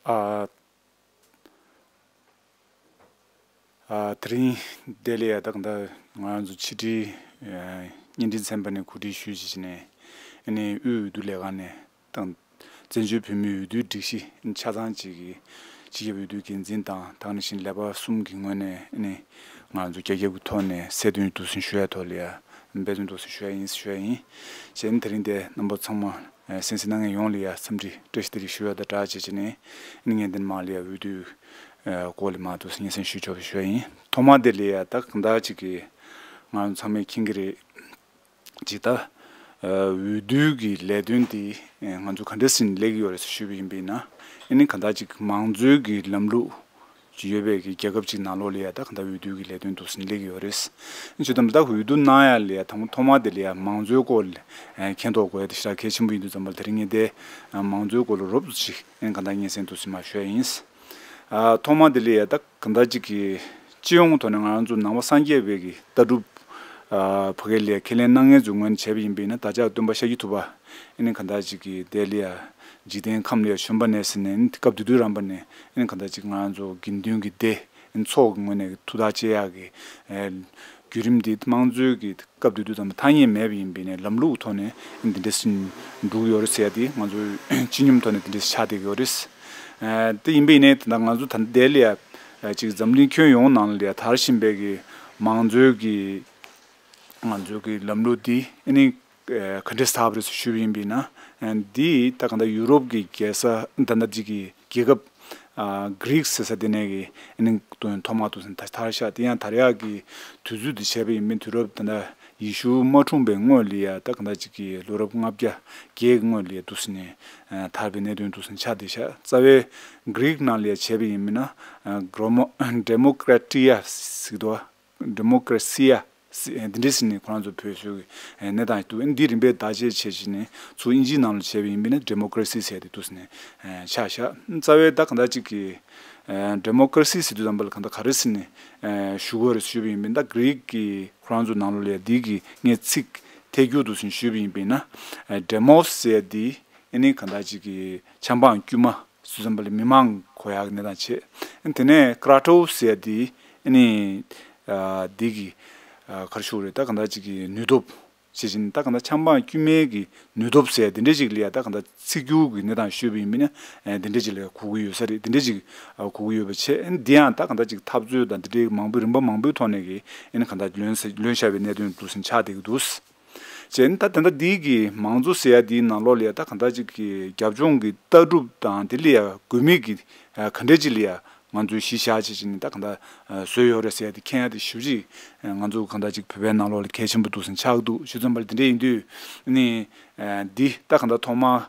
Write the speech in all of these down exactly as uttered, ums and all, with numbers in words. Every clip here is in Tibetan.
ཨ། ཨ། དེ་རིང་འདི་ལ་ཡ་ད་ག་ད་ང་རང་ཚོ་ཕྱི་དྲིལ་བརྙན་འཕྲིན་ཚན་པ་ནས་གོ་སྒྲིག་ཞུས་བྱས་ནས་ཨ་ནི་དབུས་འོས་བསྡུ་ལས་ཁང་ནས་དང་། བཙན་བྱོལ་བོད་མིའི་འོས་བསྡུའི་སྒྲིག་གཞི་ཆ་ཚང་གཅིག་གི་སྤྱི་ཁྱབ་འོས་བསྡུའི་འགན་འཛིན་དང་དེ་ནང་བཞིན་ལས་པ་གསུམ་གྱི་ངོས་ནས་ཨ་ནི་ང་ཚོ་རྒྱ་ཁྱབ་ཀྱི་ཐོག་ནས་གསལ་སྟོན་འདུག་སེ་ཞུ་ཡ་ཐོག་ལ་ཡ་འབད་བརྩོན་འདུག་སེ་ཞུ་ཡ་ཡིན་ཞུ་ཡ་ཡིན། བྱས་ན་དེ་རིང་འདི་རྣམ་པ་ཚང་མ་གསན་གཟིགས་གནང་མཁན་ཡོངས་ལ་ཡ་འཚམས་འདྲི་བཀྲ་ཤིས་བདེ་ལེགས་ཞུ་ཡ་དང་སྦྲགས་བྱས་བྱས་ནས་ཨ་ནི་ངས་འདི་ནས་མར་ལ་ཡ་འོས་བསྡུའི་སྐོར་ལ་མར་འདུག་སེ་སྙན་སེང་ཞུ་ཆོག་པ་ཞུ་ཡ་ཡིན། ཐོག་མ་འདི་ལ་ཡ་ད་གང་ལྟར་ཅིག་གི་ང་ཚོ་ཚང་མས་མཁྱེན་གྱི་རེད། ཅིག་ད། འོས་བསྡུ་གི་ལས་དོན་དེ་ང་ཚོ་ག་འདྲ་ཟིན་སླེབས་ཀྱི་ཡོད་རེད་ཟེར་ཞུས་པ་ཡིན་པས་ན། ཨ་ནི་གང་ལྟར་ཅིག་མང་གཙོའི་གི་ལམ་ལུགས་ཅིག་ཡོད་པའི་གི་རྒྱལ་ཁབ་ཅིག་ནང་ལོགས་ལ་ཡ་ད་གང་ལྟར་འོས་བསྡུ་གི་ལས་དོན་འདུག་སེ་སླེབས་ཀྱི་ཡོད་རེད། ཨ་ནི་ཅིག་ད་ད་འོས་བསྡུ་གནང་ཡ་ལ་ཡ་དང་པོ་ཐོག་མ་དེ་ལ་ཡ་མང་གཙོའི་སྐོར་ལ་མཁྱེན་རྟོགས་དགོས་ཡ་དེ་ཞེ་དྲག་གལ་ཆེན་པོ་ཡིན་དུས་ཙམ་པ་ལ་དེ་རིང་ངས་དེ་མང་གཙོའི་སྐོར་ལ་རོབ་ཙམ་ཅིག་ཨ་ནི་གང་ལྟར་སྙན་སེང་འདུག་སེ་མར་ཞུ་ཡ་ཡིན། ཨ། ཐོག་མ་དེ་ལ་ཡ་ད་གང་ལྟར་ཅིག་གི་སྤྱི་ཡོངས་ཐོག་ནས་ང་རང་ཚོ་ནང་པ་སངས་རྒྱས་པའི་གི་ལྟ་གྲུབ། ཨ། ཕ་གི་ལ་ཡ་ཁས་ལེན་གནང་མཁན་ཚོའི་ངོས་ནས་བྱས་པ་ཡིན་པས་ན་བདག་ཅག་སྟོན་པ་ཤཱཀྱ་ཐུབ་པ་ཨ་ནི་གང་ལྟར་ཅིག་གི་དེ་ལ་ཡ་འཇིག་རྟེན་ཁམས་ལ་ཡ་བྱོན་པ་ནས་ཟེར་ནས་ཨ་ནི་སྐབས་དེ་དུས་རང་པ་ནས་ཨ་ནི་གང་ལྟར་ཅིག་ང་རང་ཚོ་དགེ་འདུན་གྱི་སྡེ་ཨ་ནི་ཚོགས་ཀྱི་ངོས་ནས་ཐུགས་ཐག་བཅད་ཡག་གི་ཨ་བརྒྱུད་རིམ་འདི་དམངས་གཙོའི་གི་སྐབས་དེ་དུས་ཙམ་ཐ་སྙད་མེད་པ་ཡིན་པས་ནས་ལམ་ལུགས་ཐོག་ནས་འདི་འདྲ་ཞིག་འགྲོ་གི་ཡོད་རེད་ཟེར་ཡ་དེ་ང་ཚོའི་སྤྱི་སྙོམས་ཐོག་ནས་འདི་འདྲ་ཞིག་ཆགས་བསྡད་ཀྱི་ཡོད་རེད། ཨ། དེ་ཡིན་པས་ནས་ད་ལྟ་ང་ཚོ་ད་ལྟ་འདི་ལ་ཡ་ཅིག་འཛམ་གླིང་ཁྱོན་ཡོངས་ནང་ལ་ཡ་དར་བཞིན་པའི་གི་མང་གཙོའི་གི་ང་ཚོའི་གི་ལམ་ལུགས་འདི་ཨ་ནི་ག་འདྲས་དར་བ་རེད་ཟེར་ཞུས་པ་ཡིན་པས་ན། འདི་ད་གང་ལྟར་ཡུ་རོབ་ཀྱི་རྒྱལ་ས་ད་ལྟ་འདི་གི་རྒྱལ་ཁབ་ཨ། གྷི་རིག་ཟེར་ས་དེ་ནས་ཀྱི་ཨ་ནི་ཐོག་མ་འདུག་སེ་དར་ཤག་དེ་ཡང་དར་ཡག་གི་དུས་ཚོད་དེ་བྱས་པ་ཡིན་མིན་དུས་རབས་ད་ལྟ་ཡེ་ཤུ་མ་འཁྲུངས་པའི་སྔོན་ལ་ཡ་ད་གང་ལྟར་ཅིག་གི་ལོ་རབས་ལྔ་བརྒྱ་བརྒྱད་ཀྱི་སྔོན་ལ་ཡ་འདུག་སེ་ནས་དར་བའི་གནད་དོན་འདུག་སེ་ཆགས་བསྡད་ཤག་རྩ་བའི་གྷི་རིག་ནང་ལ་ཡ་བྱས་པ་ཡིན་མིན་ན་ཌེ་མོ་ཌེ་མོ་ཀྲ་ཊི་ཡ་ཟེར་གྱི་འདུག་ཌེ་མོ་ཀ་ར་སི་ཡ་ཟེར་འདི་འདྲ་ཟེར་ནས་ཁོ་རང་ཚོ་བོད་གཞུང་གི་གནས་སྟངས་འདུག་འདི་རིམ་པས་བརྡ་ཆད་བྱས་བྱས་ནས་ཚུར་དབྱིན་ཇིའི་ནང་ལ་བྱས་པ་ཡིན་པས་ན་ཌེ་མོ་ཀ་ར་སི་ཟེར་ཏེ་འདུག་ཟེར་ནས་ཆགས་ཤག་རྩ་བའི་ད་གང་ལྟར་ཅིག་གི་ཌེ་མོ་ཀ་ར་སི་ཟེར་དུས་ཙམ་པ་ལ་གང་ལྟར་ག་རེ་ཟེར་ནས་ཞུ་དགོས་རེད་ཞུས་པ་ཡིན་པས་ན་ད་གྷི་རིག་གི་ཁོ་རང་ཚོ་ནང་ལོགས་ལ་འདི་གི་ངས་ཚིག་ཐད་རྒྱུ་འདུག་ཟེར་ཞུས་པ་ཡིན་པས་ན་ཌེ་མོ་སི་ཟེར་འདི་ཨ་ནི་གང་ལྟར་ཅིག་གི་ཆབ་འབངས་དཀྱུས་མ་ཟེར་ཙམ་པ་ལ་མི་མང་གོ་ཡག་གི་གནས་སྟངས་བྱས། དེ་ནས་ཀྲ་ཊོ་ཟེར་ཡ་དེ་ཨ་ནི་ཨ་འདི་གི་ཨ་ག་རེ་ཞུ་དགོས་རེད། ད་གང་ལྟར་ཅིག་གི་ནུས་སྟོབས་ཞེས་བྱས་ ནས་ད་གང་ལྟར་ཆབ་འབངས་དཀྱུས་མའི་གི་ནུས་སྟོབས་ཟེར་ཡ་དེ་འདྲ་ཅིག་ལ་ཡ་ད་གང་ལྟར་ཚིག་སྒྱུར་གི་གནས་སྟངས་ཞུས་པ་ཡིན་པ་ན་ཨ་དེ་འདྲ་ཅིག་ལ་གོ་གི་ཡོད་ས་རེད། དེ་འདྲ་ཅིག་ཨ་གོ་གི་ཡོད་པ་བྱས། ཨ་འདི་ཡང་ད་གང་ལྟར་ཅིག་འཐབ་རྩོད་དང་དེ་འདྲའི་མང་པོའི་རིམ་པ་མང་པོའི་ཐོག་ནས་གི་ཨ་ནི་གང་ལྟར་ལོན་ས་ལོན་བཞག་པའི་གནད་དོན་འདུག་སེ་ཆགས་བསྡད་ཀྱི་འདུག་བྱས་ན་ད་ད་ལྟ་འདི་གི་མང་གཙོ་ཟེར་ཡ་འདིའི་ནང་ལོགས་ལ་ཡ་ད་གང་ལྟར་ཅིག་གི་རྒྱབ་ལྗོངས་ཀྱི་ལྟ་གྲུབ་དང་དེ་ལ་ཡ་དགོས་མེད་ཀྱི་ག་འདྲས་ཅིག་ལ་ཡ་ང་ཚོས་གཞི་བཞག་བྱས་ཅིག་ནི་ད་གང་ལྟར་བཟོས་ཡོད་རེད་ཟེར་ཡ་དེ་མཁྱེན་ཡ་དེ་ཞེ་པོ་ཅིག་ང་ཚོ་གང་ལྟར་ཅིག་བོད་པའི་ནང་ལོགས་ལ་གལ་ཆེན་པོ་འདུག་སེ་ཆགས་ཀྱི་འདུག་ཞུ་ཙམ་པ་ལ་དེ་འདྲས་ཡིན་དུས་ནི་འདི་ད་གང་ལྟར་ཐོག་མར་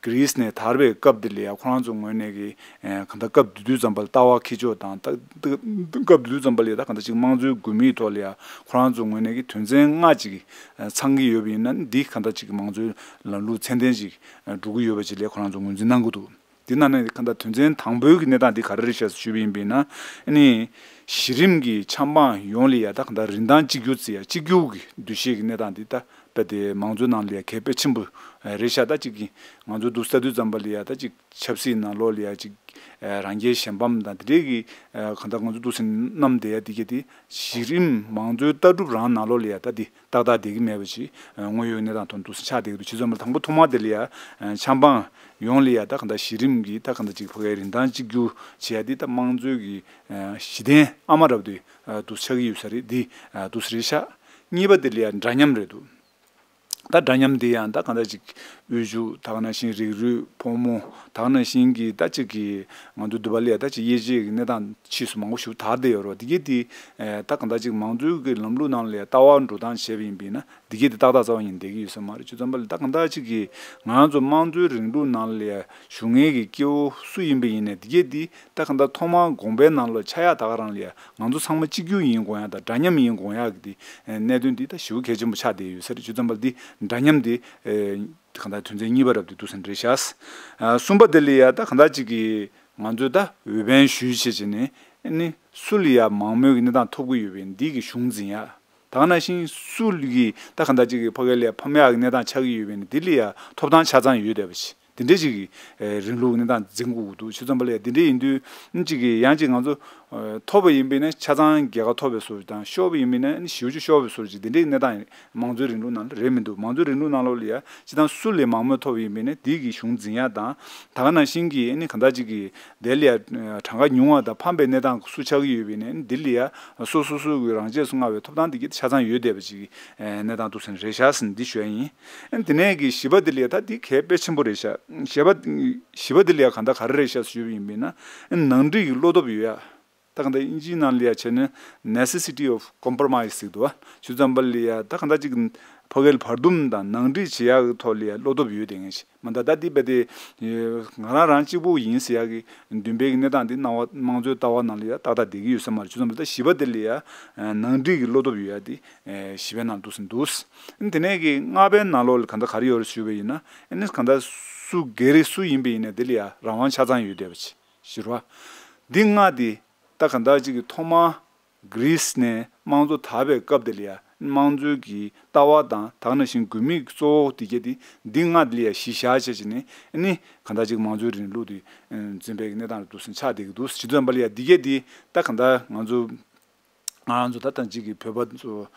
གྷི་རིས་ནས་དར་བའི་སྐབས་འདི་ལ་ཡ་ཁོ་རང་ཚོ་ངོས་ནས་ཀྱི་ཨེ་གང་ལྟར་སྐབས་དེ་དུས་ཙམ་པ་ལ་ལྟ་བ་འཁྱེར་ཕྱོགས་དང་ད་ད་སྐབས་དེ་དུས་ཙམ་པ་ལ་ཡ་ད་གང་ལྟར་ཅིག་དམངས་གཙོའི་དགོས་མིའི་ཐོག་ལ་ཡ་ཁོ་རང་ཚོ་ངོས་ནས་ཀྱི་དོན་ཚན་ལྔ་ཅིག་ཨེ་ཚང་གི་ཡོད་པ་ཡིན་ན་འདི་གང་ལྟར་ཅིག་དམངས་གཙོའི་ལམ་ལུགས་ཚད་ལྡན་ཅིག་ཨེ་འགྲོ་གི་ཡོད་པ་ཅིག་ལ་ཁོ་རང་ཚོ་ངོས་འཛིན་གནང་གི་འདུག་འདི་ནང་ནས་གང་ལྟར་དོན་ཚན་དང་པོའི་གི་གནས་སྟངས་འདི་ག་རེ་རེད་ཤག་ཞུས་པ་ཡིན་པ་ཡིན་ན་ཨ་ནི་གཞི་རིམ་གྱི་ཆབ་འབངས་ཡོངས་ལ་ཡ་ད་གང་ལྟར་རིན་ཐང་གཅིག་གྱུར་བརྩི་ཡ་གཅིག་གྱུར་གྱི་འདུ་ཤེས་ཀྱི་གནས་སྟངས་འདི་ད་དཔེ་དེ་མང་གཙོའི་ནང་ལ་ཡ་གལ་དཔེ་ཆེན་པོ་རེད་ཤག་ད་ཅིག་གི་ང་ཚོ་འདུག་ས་དུས་ཙམ་པ་ལ་ཡ་ད་ཅིག་ཆབ་སྲིད་ནང་ལོགས་ལ་ཡ་ཅིག་རང་རྒྱལ་གཞན་ཕམ་དང་དེ་འདྲའི་གི་གང་ལྟར་ང་ཚོ་འདུག་སེ་བསྣམས་བསྡད་ཡ་དེ་གས་དེ་གཞི་རིམ་མང་གཙོའི་ལྟ་གྲུབ་རང་ནང་ལོགས་ལ་ཡ་ད་དེ་ཏག་ཏག་བསྡད་ཀྱི་མེད་པ་ཅིག་དངོས་ཡོད་གནས་སྟངས་ཐོག་འདུག་སེ་ཆགས་བསྡད་ཀྱི་འདུག་ཅི་ཙམ་པ་དང་པོ་ཐོག་མ་དེ་ལ་ཡ་ཆབ་འབངས་ཡོངས་ལ་ཡ་ད་གང་ལྟར་གཞི་རིམ་གྱི་ད་གང་ལྟར་ཅིག་ཕ་གིའི་རིན་ཐང་གཅིག་གྱུར་བྱེད་ཡ་དེ་ད་དམངས་གཙོའི་གི་གཞི་རྟེན་ཨ་མ་རབ་ཏུ་འདུག་ཆགས་ཀྱི་ཡོད་ས་རེད། འདི་འདུག་སེ་རེད་ཤག་གཉིས་པ་དེ་ལ་ཡ་འདྲ་མཉམ་རེད་འདུག་ད་འདྲ་མཉམ་དེ་ཡང་ད་གང་ལྟར་ཅིག་དབུལ་ཕྱུག་ད་ག་ནང་བཞིན་རིགས་རུས་ཕོ་མོ་ད་ག་ནང་བཞིན་གྱི་ད་ཅིག་གི་ང་ཚོ་འདི་པ་ལ་ཡ་ད་ཅིག་དབྱེ་འབྱེད་ཀྱི་གནས་སྟངས་ཕྱིས་སུ་མང་པོ་ཞིག་དར་བསྡད་ཡོད་རེད་བ། དེ་གས་དེ་ད་གང་ལྟར་ཅིག་མང་གཙོའི་གི་ལམ་ལུགས་ནང་ལ་ཡ་ལྟ་བ་འགྲོ་སྟངས་བྱས་པ་ཡིན་པས་ན་འདི་གས་དེ་ཏག་ཏག་རྩ་བ་ཉིད་བསྡད་ཀྱི་ཡོད་ས་མ་རེད། བྱས་ཙང་པ་ལ་ད་གང་ལྟར་ཅིག་གི་ང་རང་ཚོ་དམངས་གཙོའི་རིང་ལུགས་ནང་ལ་ཡ་བཞུགས་མཁན་གྱི་སྐྱེ་བོ་སུ་ཡིན་པ་ཡིན་ནའི་འདི་གས་དེ་ད་གང་ལྟར་ཐོག་མར་དགོངས་པའི་ནང་ལ་ཆགས་ཡག་ད་ག་རང་ལ་ཡ་ང་ཚོ་ཚང་མ་གཅིག་གྱུར་ཡིན་དགོངས་ཡག་དང་འདྲ་མཉམ་ཡིན་དགོངས་ཡག་གི་དེ་གནད་དོན་འདི་ད་ཞེ་པོ་གལ་ཆེན་པོ་ཆགས་བསྡད་ཡོད་ས་རེད། བྱས་ཙང་པ་ལ་འདི་འདྲ་མཉམ་དེ་གང་ལྟར་དོན་ཚན་གཉིས་པ་རབ་ཏུ་འདུག་སེ་རེད་ཤག་གསུམ་པ་དེ་ལ་ཡ་ད་གང་ལྟར་ཅིག་གི་ང་ཚོས་ད་འོས་འཕེན་ཞུས་བྱས་བྱས་ནས་ཨ་ནི་སུ་ལ་ཡ་མང་མོས་ཀྱི་གནས་སྟངས་ཐོབ་ཀྱི་ཡོད་པས་འདི་གི་གཞུང་འཛིན་ཡག་ད་ག་ནང་བཞིན་སུ་ལ་གི་ད་གང་ལྟར་ཅིག་གི་ཕ་གི་ལ་ཡ་ཕམ་ཡག་གི་གནས་སྟངས་ཆགས་ཀྱི་ཡོད་པས་ནི་འདི་ལ་ཡ་ཐོབ་ཐང་ཆ་ཚང་ཡོད་བསྡད་པ་ཞིག་དེ་འདྲའི་ཅིག་གི་རིང་ལུགས་གནས་སྟངས་འཛིན་དགོས་ཀྱི་འདུག་བྱས་ཙམ་པ་ལ་ཡ་དེ་འདྲའི་ཡིན་དུས་ཅིག་གི་ཡང་ཅིག་ང་ཚོ་ཐོབ་པ་ཡིན་པས་ན་ཆ་ཚང་རྒྱལ་ཁ་ཐོབ་པའི་བཟོ་དང་ཤོར་བ་ཡིན་པས་ན་ཞེ་པོ་ཅིག་ཤོར་བའི་བཟོ་ཅིག་དེ་འདྲའི་གནས་སྟངས་མང་གཙོའི་རིང་ལུགས་ནང་ལ་རེད་མི་འདུག་མང་གཙོའི་རིང་ལུགས་ནང་ལོགས་ལ་ཡ་སྤྱིར་བཏང་སུ་ལས་མང་མོས་ཐོབ་པ་ཡིན་པས་ན་དེ་གི་གཞུང་འཛིན་ཡ་དང་ད་ག་ནང་བཞིན་གྱི་ཨ་ནི་གང་ལྟར་ཅིག་གི་དེ་ལ་ཡ་གྲངས་ཀ་ཉུང་བ་དང་ཕམ་པའི་གནས་སྟངས་སུ་ཆགས་ཀྱི་ཡོད་པས་ན་ཨ་ནི་དེ་ལ་ཡ་སོ་སོ་སོ་གི་རང་ཆས་སུ་མངའ་བའི་ཐོབ་ཐང་དེ་གི་ཆ་ཚང་ཡོད་བསྡད་པ་ཅིག་གི་གནས་སྟངས་འདུག་ཟེར་ནས་རེད་ཤག་ཟེར་ནས་འདི་ཞུ་ཡ་ཡིན། ཨ་ནི་དེ་ནས་གི་བཞི་པ་དེ་ལ་ཡ་ད་འདི་གལ་དཔེ་ཆེན་པོ་རེད་ཤག་བཞི་པ་བཞི་པ་དེ་ལ་ཡ་གང་ལྟར་ག་རེ་རེད་ཤག་ཞུས་པ་ཡིན་པས་ན་ཨ་ནི་ནང་འགྲིག་གི་བློ་སྟོབས་ཡོད་ཡ། ད་གང་ལྟར་ཨིན་ཇིའི་ནང་ལ་ཡ་བྱས་ན་necessity of compromise ཟེར་གྱི་འདུག་བ། ཞུ་ཙམ་པ་ལ་ཡ་ད་གང་ལྟར་ཅིག་ཕ་གིར་བར་འདུམ་དང་ནང་འགྲིག་བྱེད་ཡག་གི་ཐོག་ལ་ཡ་བློ་སྟོབས་ཡོད་དེ་ངེས་ཤིག་མ་ད་ད་འདི་རྦད་དེ་ང་རང་རང་གཅིག་པུ་ཡིན་ཟེར་ཡག་གི་འདུན་པའི་གི་གནས་སྟངས་འདི་སྣང་བ་དམངས་གཙོའི་ལྟ་བ་ནང་ལ་ཡ་ཏག་ཏག་བསྡད་ཀྱི་ཡོད་ས་མ་རེད། ཞུ་ཙམ་པ་ད་བཞི་པ་དེ་ལ་ཡ་ནང་འགྲིག་གི་བློ་སྟོབས་ཡོད་ཡ་དེ་བཞི་པའི་ནང་འདུག་ཟིན་འདུག་དེ་ནས་གི་ལྔ་པའི་ནང་ལོགས་ལ་གང་ལྟར་ག་རེ་ཡོད་རེད་ཞུས་པ་ཡིན་ན་ཨ་ནི་གང་ལྟར་སུ་སྒེར་སུ་ཡིན་པ་ཡིན་ན་དེ་ལ་ཡ་རང་དབང་ཆ་ཚང་ཡོད་བསྡད་པ་ཅིག་ཞུ་རོགས། འདི་ལྔ་དེ་ད་གང་ལྟར་ཅིག་གི་ཐོག་མར་གྷི་རིས་ནས་དམངས་གཙོ་དར་བའི་སྐབས་དེ་ལ་ཡ་དམངས་གཙོའི་གི་ལྟ་བ་དང་ད་ག་ནང་བཞིན་དགོས་དམིགས་གཙོ་བོ་དེ་གྱད་དེ་འདི་ལྔ་དེ་ལ་ཡ་གཞི་བཞག་བྱས་བྱས་ནས་ཨ་ནི་གང་ལྟར་ཅིག་དམངས་གཙོའི་རིང་ལུགས་དེ་འཛིན་པའི་གི་གནས་སྟངས་རེད་འདུག་ཟིན་ཆགས་བསྡད་ཀྱི་འདུག་ཞུ་ཙམ་པ་ལ་ཡ་འདི་གྱད་དེ་ད་གང་ལྟར་ང་ཚོ་ང་རང་ཚོ་ད་ལྟ་ཅིག་གི་བོད་པ་ཚོ་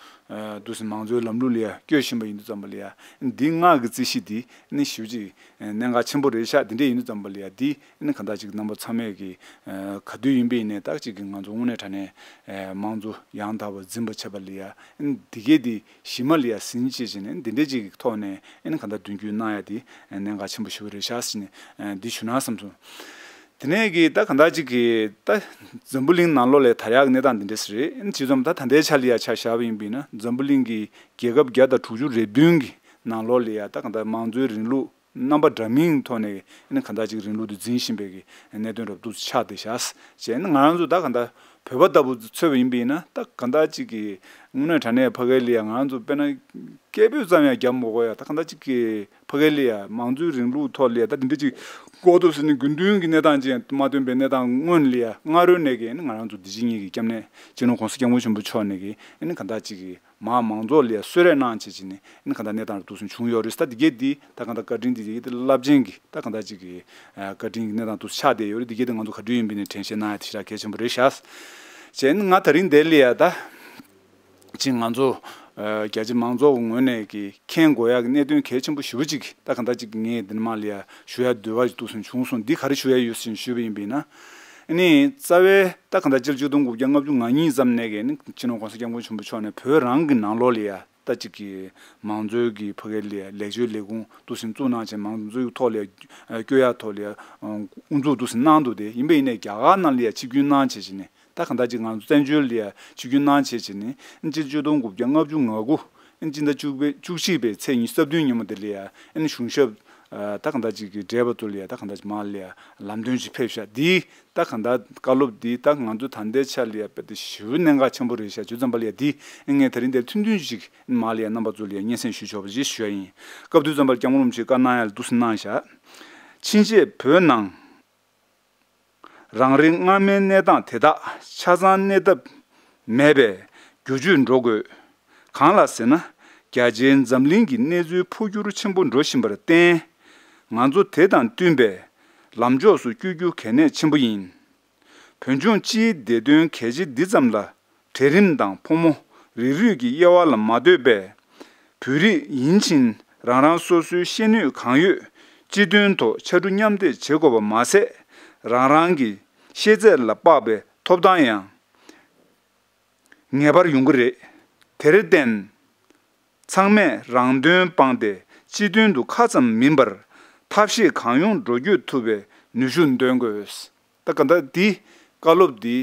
འདུག་ཟིན་མང་གཙོའི་ལམ་ལུགས་ལ་ཡ་བསྐྱོད་བཞིན་པ་ཡིན་དུས་ཙམ་པ་ལ་ཡ་འདི་ལྔ་གི་རྩིས་གཞི་འདི་ནི་ཞེ་པོ་ཅིག་གནད་འགག་ཆེན་པོ་རེད་ཤག་དེ་འདྲ་ཡིན་དུས་ཙམ་པ་ལ་ཡ་འདི་ནི་གང་ལྟར་ཅིག་རྣམ་པ་ཚང་མས་ཀྱི་ག་དུས་ཡིན་པ་ཡིན་ནའི་ད་ཅིག་གི་ང་ཚོ་དངོས་གནས་དྲང་གནས་དམངས་གཙོ་ཡང་དག་པར་འཛིན་པ་བྱེད་པ་ལ་ཡ་འདི་གས་འདི་གཞི་མ་ལ་ཡ་ཟིན་བྱས་བྱས་ནས་འདི་འདྲ་ཅིག་གི་ཐོག་ནས་ནི་གང་ལྟར་མདུན་སྐྱོད་གནང་ཡ་འདི་གནད་འགག་ཆེན་པོ་ཞེ་པོ་རེད་ཤག་ཟེར་ནས་འདི་ཞུ་ན་བསམ་སོང་། དེ་ནས་ཀྱི་ད་གང་ལྟར་ཅིག་གི་ད་འཛམ་བུ་གླིང་ནང་ལོགས་ལ་དར་ཡག་གི་གནས་སྟངས་འདི་འདྲ་ཞིག་རེད། ཅི་ཙམ་ད་ད་ལྟའི་ཆ་ལ་ཡ་ཆ་བཞག་པ་ཡིན་པས་ན་འཛམ་བུ་གླིང་གི་རྒྱལ་ཁབ་བརྒྱ་དང་དྲུག་ཅུ་རེ་བདུན་གྱི་ནང་ལོགས་ལ་ཡ་ད་གང་ལྟར་དམངས་གཙོའི་རིང་ལུགས་རྣམ་པ་འདྲ་མིན་ཐོག་ནས་ནི་གང་ལྟར་ཅིག་རིང་ལུགས་འདི་འཛིན་བཞིན་པའི་གི་གནད་དོན་རབ་ཏུ་ཆགས་བསྡད་ཤག་བྱས་ན་ང་རང་ཚོ་ད་གང་ལྟར་བོད་པ་ལྟ་བུ་ཚོས་པ་ཡིན་པས་ན་ད་གང་ལྟར་ཅིག་གི་དངོས་གནས་དྲང་གནས་ཕ་གི་ལ་ཡ་ང་རང་ཚོ་དཔེར་ན་སྐད་འབོད་ཙམ་ཡང་རྒྱབ་མ་དགོས་ཡ་ད་གང་ལྟར་ཅིག་གི་ཕ་གི་ལ་ཡ་དམངས་གཙོའི་རིང་ལུགས་ཐོག་ལ་ཡ་ད་འདི་འདྲ་ཅིག་གོ་ཐུབ་ཟེར་ནས་དགོས་འདུན་གྱི་གནས་སྟངས་ཅན་མ་སྟོན་པའི་གནས་སྟངས་སྔོན་ལ་ཡ་སྔ་རོལ་ནས་ཀྱི་ནི་ང་རང་ཚོ་འདི་ཕྱི་གཉིས་ཀྱི་སྐྱབས་གནས་སྤྱི་ནོར་༸གོང་ས་༸སྐྱབས་མགོན་ཆེན་པོ་མཆོག་ནས་ཀྱི་ནི་གང་ལྟར་ཅིག་གི་མར་མང་ཚོགས་ལ་ཡ་གསོལ་རས་གནང་བྱས་ཅིག་ནི་ནི་གང་ལྟར་གནས་སྟངས་རབ་ཏུ་སོང་བྱུང་ཡོད་རེད། ད་འདི་གས་འདི་ད་གང་ལྟར་བཀའ་དྲིན་འདི་ཡིག་དེ་རླབས་ཆེན་གྱི་ད་གང་ལྟར་ཅིག་གི་བཀའ་དྲིན་གྱི་གནས་སྟངས་རབ་ཏུ་ཆགས་བསྡད་ཡོད་རེད། འདི་གས་འདི་ང་ཚོ་ག་དུས་ཡིན་པ་ནས་དྲན་ཤེས་གནང་ཡ་དེ་ཞེ་དྲག་གལ་ཆེན་པོ་རེད་ཤག་བྱས་ནི་ང་ད་རིང་འདི་ལ་ཡ་ད། ཅིག་ང་ཚོ་རྒྱ་ཆེ་མང་ཚོགས་ཀྱི་ངོས་ནས་ཀྱི་མཁྱེན་དགོས་ཡག་གི་གནད་དོན་གལ་ཆེན་པོ་ཞེ་པོ་ཅིག་ད་གང་ལྟར་ཅིག་ངས་འདི་ནས་མར་ལ་ཡ་ཞུ་ཡ་འདོད་པ་ཞིག་འདུག་སེ་བྱུང་སོང་། འདི་ག་རེ་ཞུ་ཡ་ཡོད་ཟེར་ཞུས་པ་ཡིན་པས་ན། ཨ་ནི་རྩ་བའི་ད་གང་ལྟར་སྤྱི་ལོ་ཆིག་སྟོང་དགུ་བརྒྱ་ལྔ་བཅུ་ང་གཉིས་ཙམ་ནས་ཀྱི་ནི་སྤྱི་ནོར་༸གོང་ས་༸སྐྱབས་མགོན་ཆེན་པོ་མཆོག་ནས་བོད་རང་གི་ནང་ལོགས་ལ་ཡ་ད་ཅིག་གི་མང་གཙོའི་གི་ཕ་གི་ལ་ཡ་ལེགས་བཅོས་ལས་ཁུངས་འདུག་སེ་བཙུགས་གནང་བྱས་མང་གཙོའི་ཐོག་ལ་ཡ་བསྐྱོད་ཡ་ཐོག་ལ་ཡ་དབུ་འཛུགས་འདུག་སེ་གནང་འདུག་སྟེ་ཡིན་པ་ཡིན་ནའི་རྒྱ་གར་ནང་ལ་ཡ་ཆིབས་བསྒྱུར་གནང་བྱས་བྱས་ནས། ད་གང་ལྟར་ཅིག་ང་ཚོ་བཙན་བྱོལ་ལ་ཡ་ཆིབས་བསྒྱུར་གནང་བྱས་བྱས་ནས་ཨིན་ཇི་ཆིག་སྟོང་དགུ་བརྒྱ་ལྔ་བཅུ་ང་དགུ་ཨིན་ཇི་ཟླ་བཅུ་པའི་བཅུ་གཅིག་པའི་ཚེས་ཉི་ཤུ་རྩ་བདུན་ཉིན་མོ་དེ་ལ་ཡ་ཨིན་གཞུང་ཞབས་ད་གང་ལྟར་ཅིག་གི་བགྲེས་པ་ཚོ་ལ་ཡ་ད་གང་ལྟར་ཅིག་མར་ལ་ཡ་ལམ་སྟོན་ཅིག་ཕེབས་ཤག་འདི་ད་གང་ལྟར་བཀའ་སློབ་འདི་ད་ང་ཚོ་ད་ལྟའི་ཆ་ལ་ཡ་དཔེ་དེ་ཞེ་པོ་གནད་འགག་ཆེན་པོ་རེད་ཤག་བྱས་ཙམ་པ་ལ་ཡ་འདི་ངས་ད་རིང་འདིར་ཐུང་ཐུང་ཅིག་མར་ལ་ཡ་རྣམ་པ་ཚོ་ལ་ཡ་སྙན་སེང་ཞུ་ཆོག་པ་ཅིག་ཞུ་ཡ་ཡིན། སྐབས་དུས་ཙམ་པར་སྐྱབས་མགོན་རིན་པོ་ཆེས་བཀའ་གནང་ཡ་ལ་འདུག་སེ་གནང་ཤག་ཕྱིན་ཆད་བོད་ནང་རང་རེའི་སྔ་མའི་གནས་སྟངས་དེ་དག་ཆ་ཚང་གནས་ཐབས་མེད་པས་བསྒྱུར་བཅོས་འགྲོ་དགོས། གང་ལགས་ཟེར་ན། རྒྱ་ཆེའི་འཛམ་གླིང་གི་གནས་ཚུལ་འཕོ་འགྱུར་ཆེན་པོ་འགྲོ་བཞིན་པར་བརྟེན། ང་ཚོ་དེ་དང་བསྟུན་པའི་ལམ་ཕྱོགས་སུ་བསྐྱོད་རྒྱུ་གལ་གནད་ཆེན་པོ་ཡིན། བོད་ལྗོངས་སྤྱིའི་བདེ་དོན་གལ་ཆེ་འདི་ཙམ་ལ། གྲལ་རིམ་དང་ཕོ་མོ་རིགས་རུས་ཀྱི་དབྱེ་བ་ལ་མ་ལྟོས་པའི་བོད་རིགས་ཡིན་ཕྱིན་རང་རང་སོ་སོའི་ཤེས་ནུས་གང་ཡོད་སྤྱི་དོན་ཐོག་ཕྱར་གྲུ་མཉམ་འདེགས་བྱེད་དགོས་པ་མ་ཟད། རང་རང་གི་ཤེས་ཚད་ལ་དཔག་པའི་ཐོབ་ཐང་ཡང་ངེས་པར་ཡོང་གི་རེད། དེར་བརྟེན། ཚང་མས་རང་དོན་སྤངས་ཏེ་སྤྱི་དོན་དུ་ཁ་ཙམ་མིན་པར་ཐབས་ཤེས་གང་ཡོང་འགྲོ་སྐྱོད་ཐུབ་པའི་ནུས་ཤུགས་འདོན་དགོས། ད་ག་ད་འདི་བཀའ་སློབ་འདི་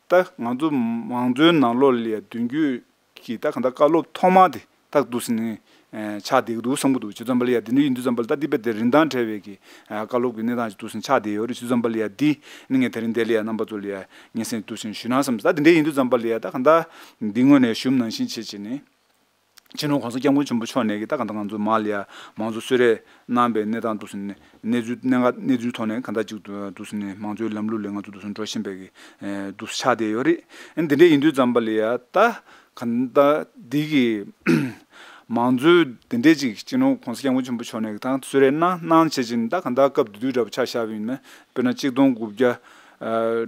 ད་ང་ཚོ་མང་གཙོའི་ནང་ལོགས་ལ་ཡ་མདུན་སྐྱོད་ཀྱི་ད་ག་ད་བཀའ་སློབ་ཐོག་མ་དེ་ད་འདུག་སེ་ནས་ཆགས་བསྡད་ཀྱི་འདུག་བསམ་གྱི་འདུག་བྱས་ཙམ་པ་ལ་ཡ་འདི་འདྲ་ཡིན་དུས་ཙམ་པ་ལ་ད་འདི་རྦད་དེ་རིན་ཐང་བྲལ་བའི་གི་བཀའ་སློབ་ཀྱི་གནས་སྟངས་ཅིག་འདུག་སེ་ཆགས་བསྡད་ཡོད་རེད། བྱས་ཙམ་པ་ལ་ཡ་འདི་ནི་ངས་དེ་རིང་འདི་ལ་ཡ་རྣམ་པ་ཚོ་ལ་ཡ་སྙན་སེང་འདུག་སེ་ཞུས་ན་བསམ། ད་འདི་འདྲ་ཡིན་དུས་ཙམ་པ་ལ་ཡ་ད་ག་ད་འདི་སྔོན་ནས་ཞུས་ནང་བཞིན་བྱས་བྱས་ནས། སྤྱི་ནོར་༸གོང་ས་༸སྐྱབས་མགོན་ཆེན་པོ་མཆོག་ནས་ཀྱི་ད་གང་ལྟར་ང་ཚོ་མར་ལ་ཡ་མང་གཙོ་གསོལ་རས་གནང་བའི་གནས་སྟངས་འདུག་སེ་ནས་གནས་ཚུལ་གནད་འགག་གནས་ཚུལ་ཐོག་ནས་གང་ལྟར་ཅིག་འདུག་སེ་ནས་མང་གཙོའི་ལམ་ལུགས་ལ་ང་ཚོ་འདུག་སེ་འགྲོ་བཞིན་པའི་གི་འདུག་སེ་ཆགས་བསྡད་ཡོད་རེད། ཨ་ནི་འདི་འདྲ་ཡིན་དུས་ཙམ་པ་ལ་ཡ་ད་གང་ལྟར་འདི་གི་ མང་གཙོའི་དེ་འདྲས་ཅིག་སྤྱི་ནོར་༸གོང་ས་༸སྐྱབས་མགོན་ཆེན་པོ་མཆོག་ནས་ད་གསོལ་རས་གནང་གནང་བྱས་ཅིག་ད་གང་ལྟར་སྐབས་དེ་དུས་འདྲ་པོ་ཆ་བཞག་པ་ཡིན་ན། དཔེར་ན་གཅིག་སྟོང་དགུ་བརྒྱ་ཨ་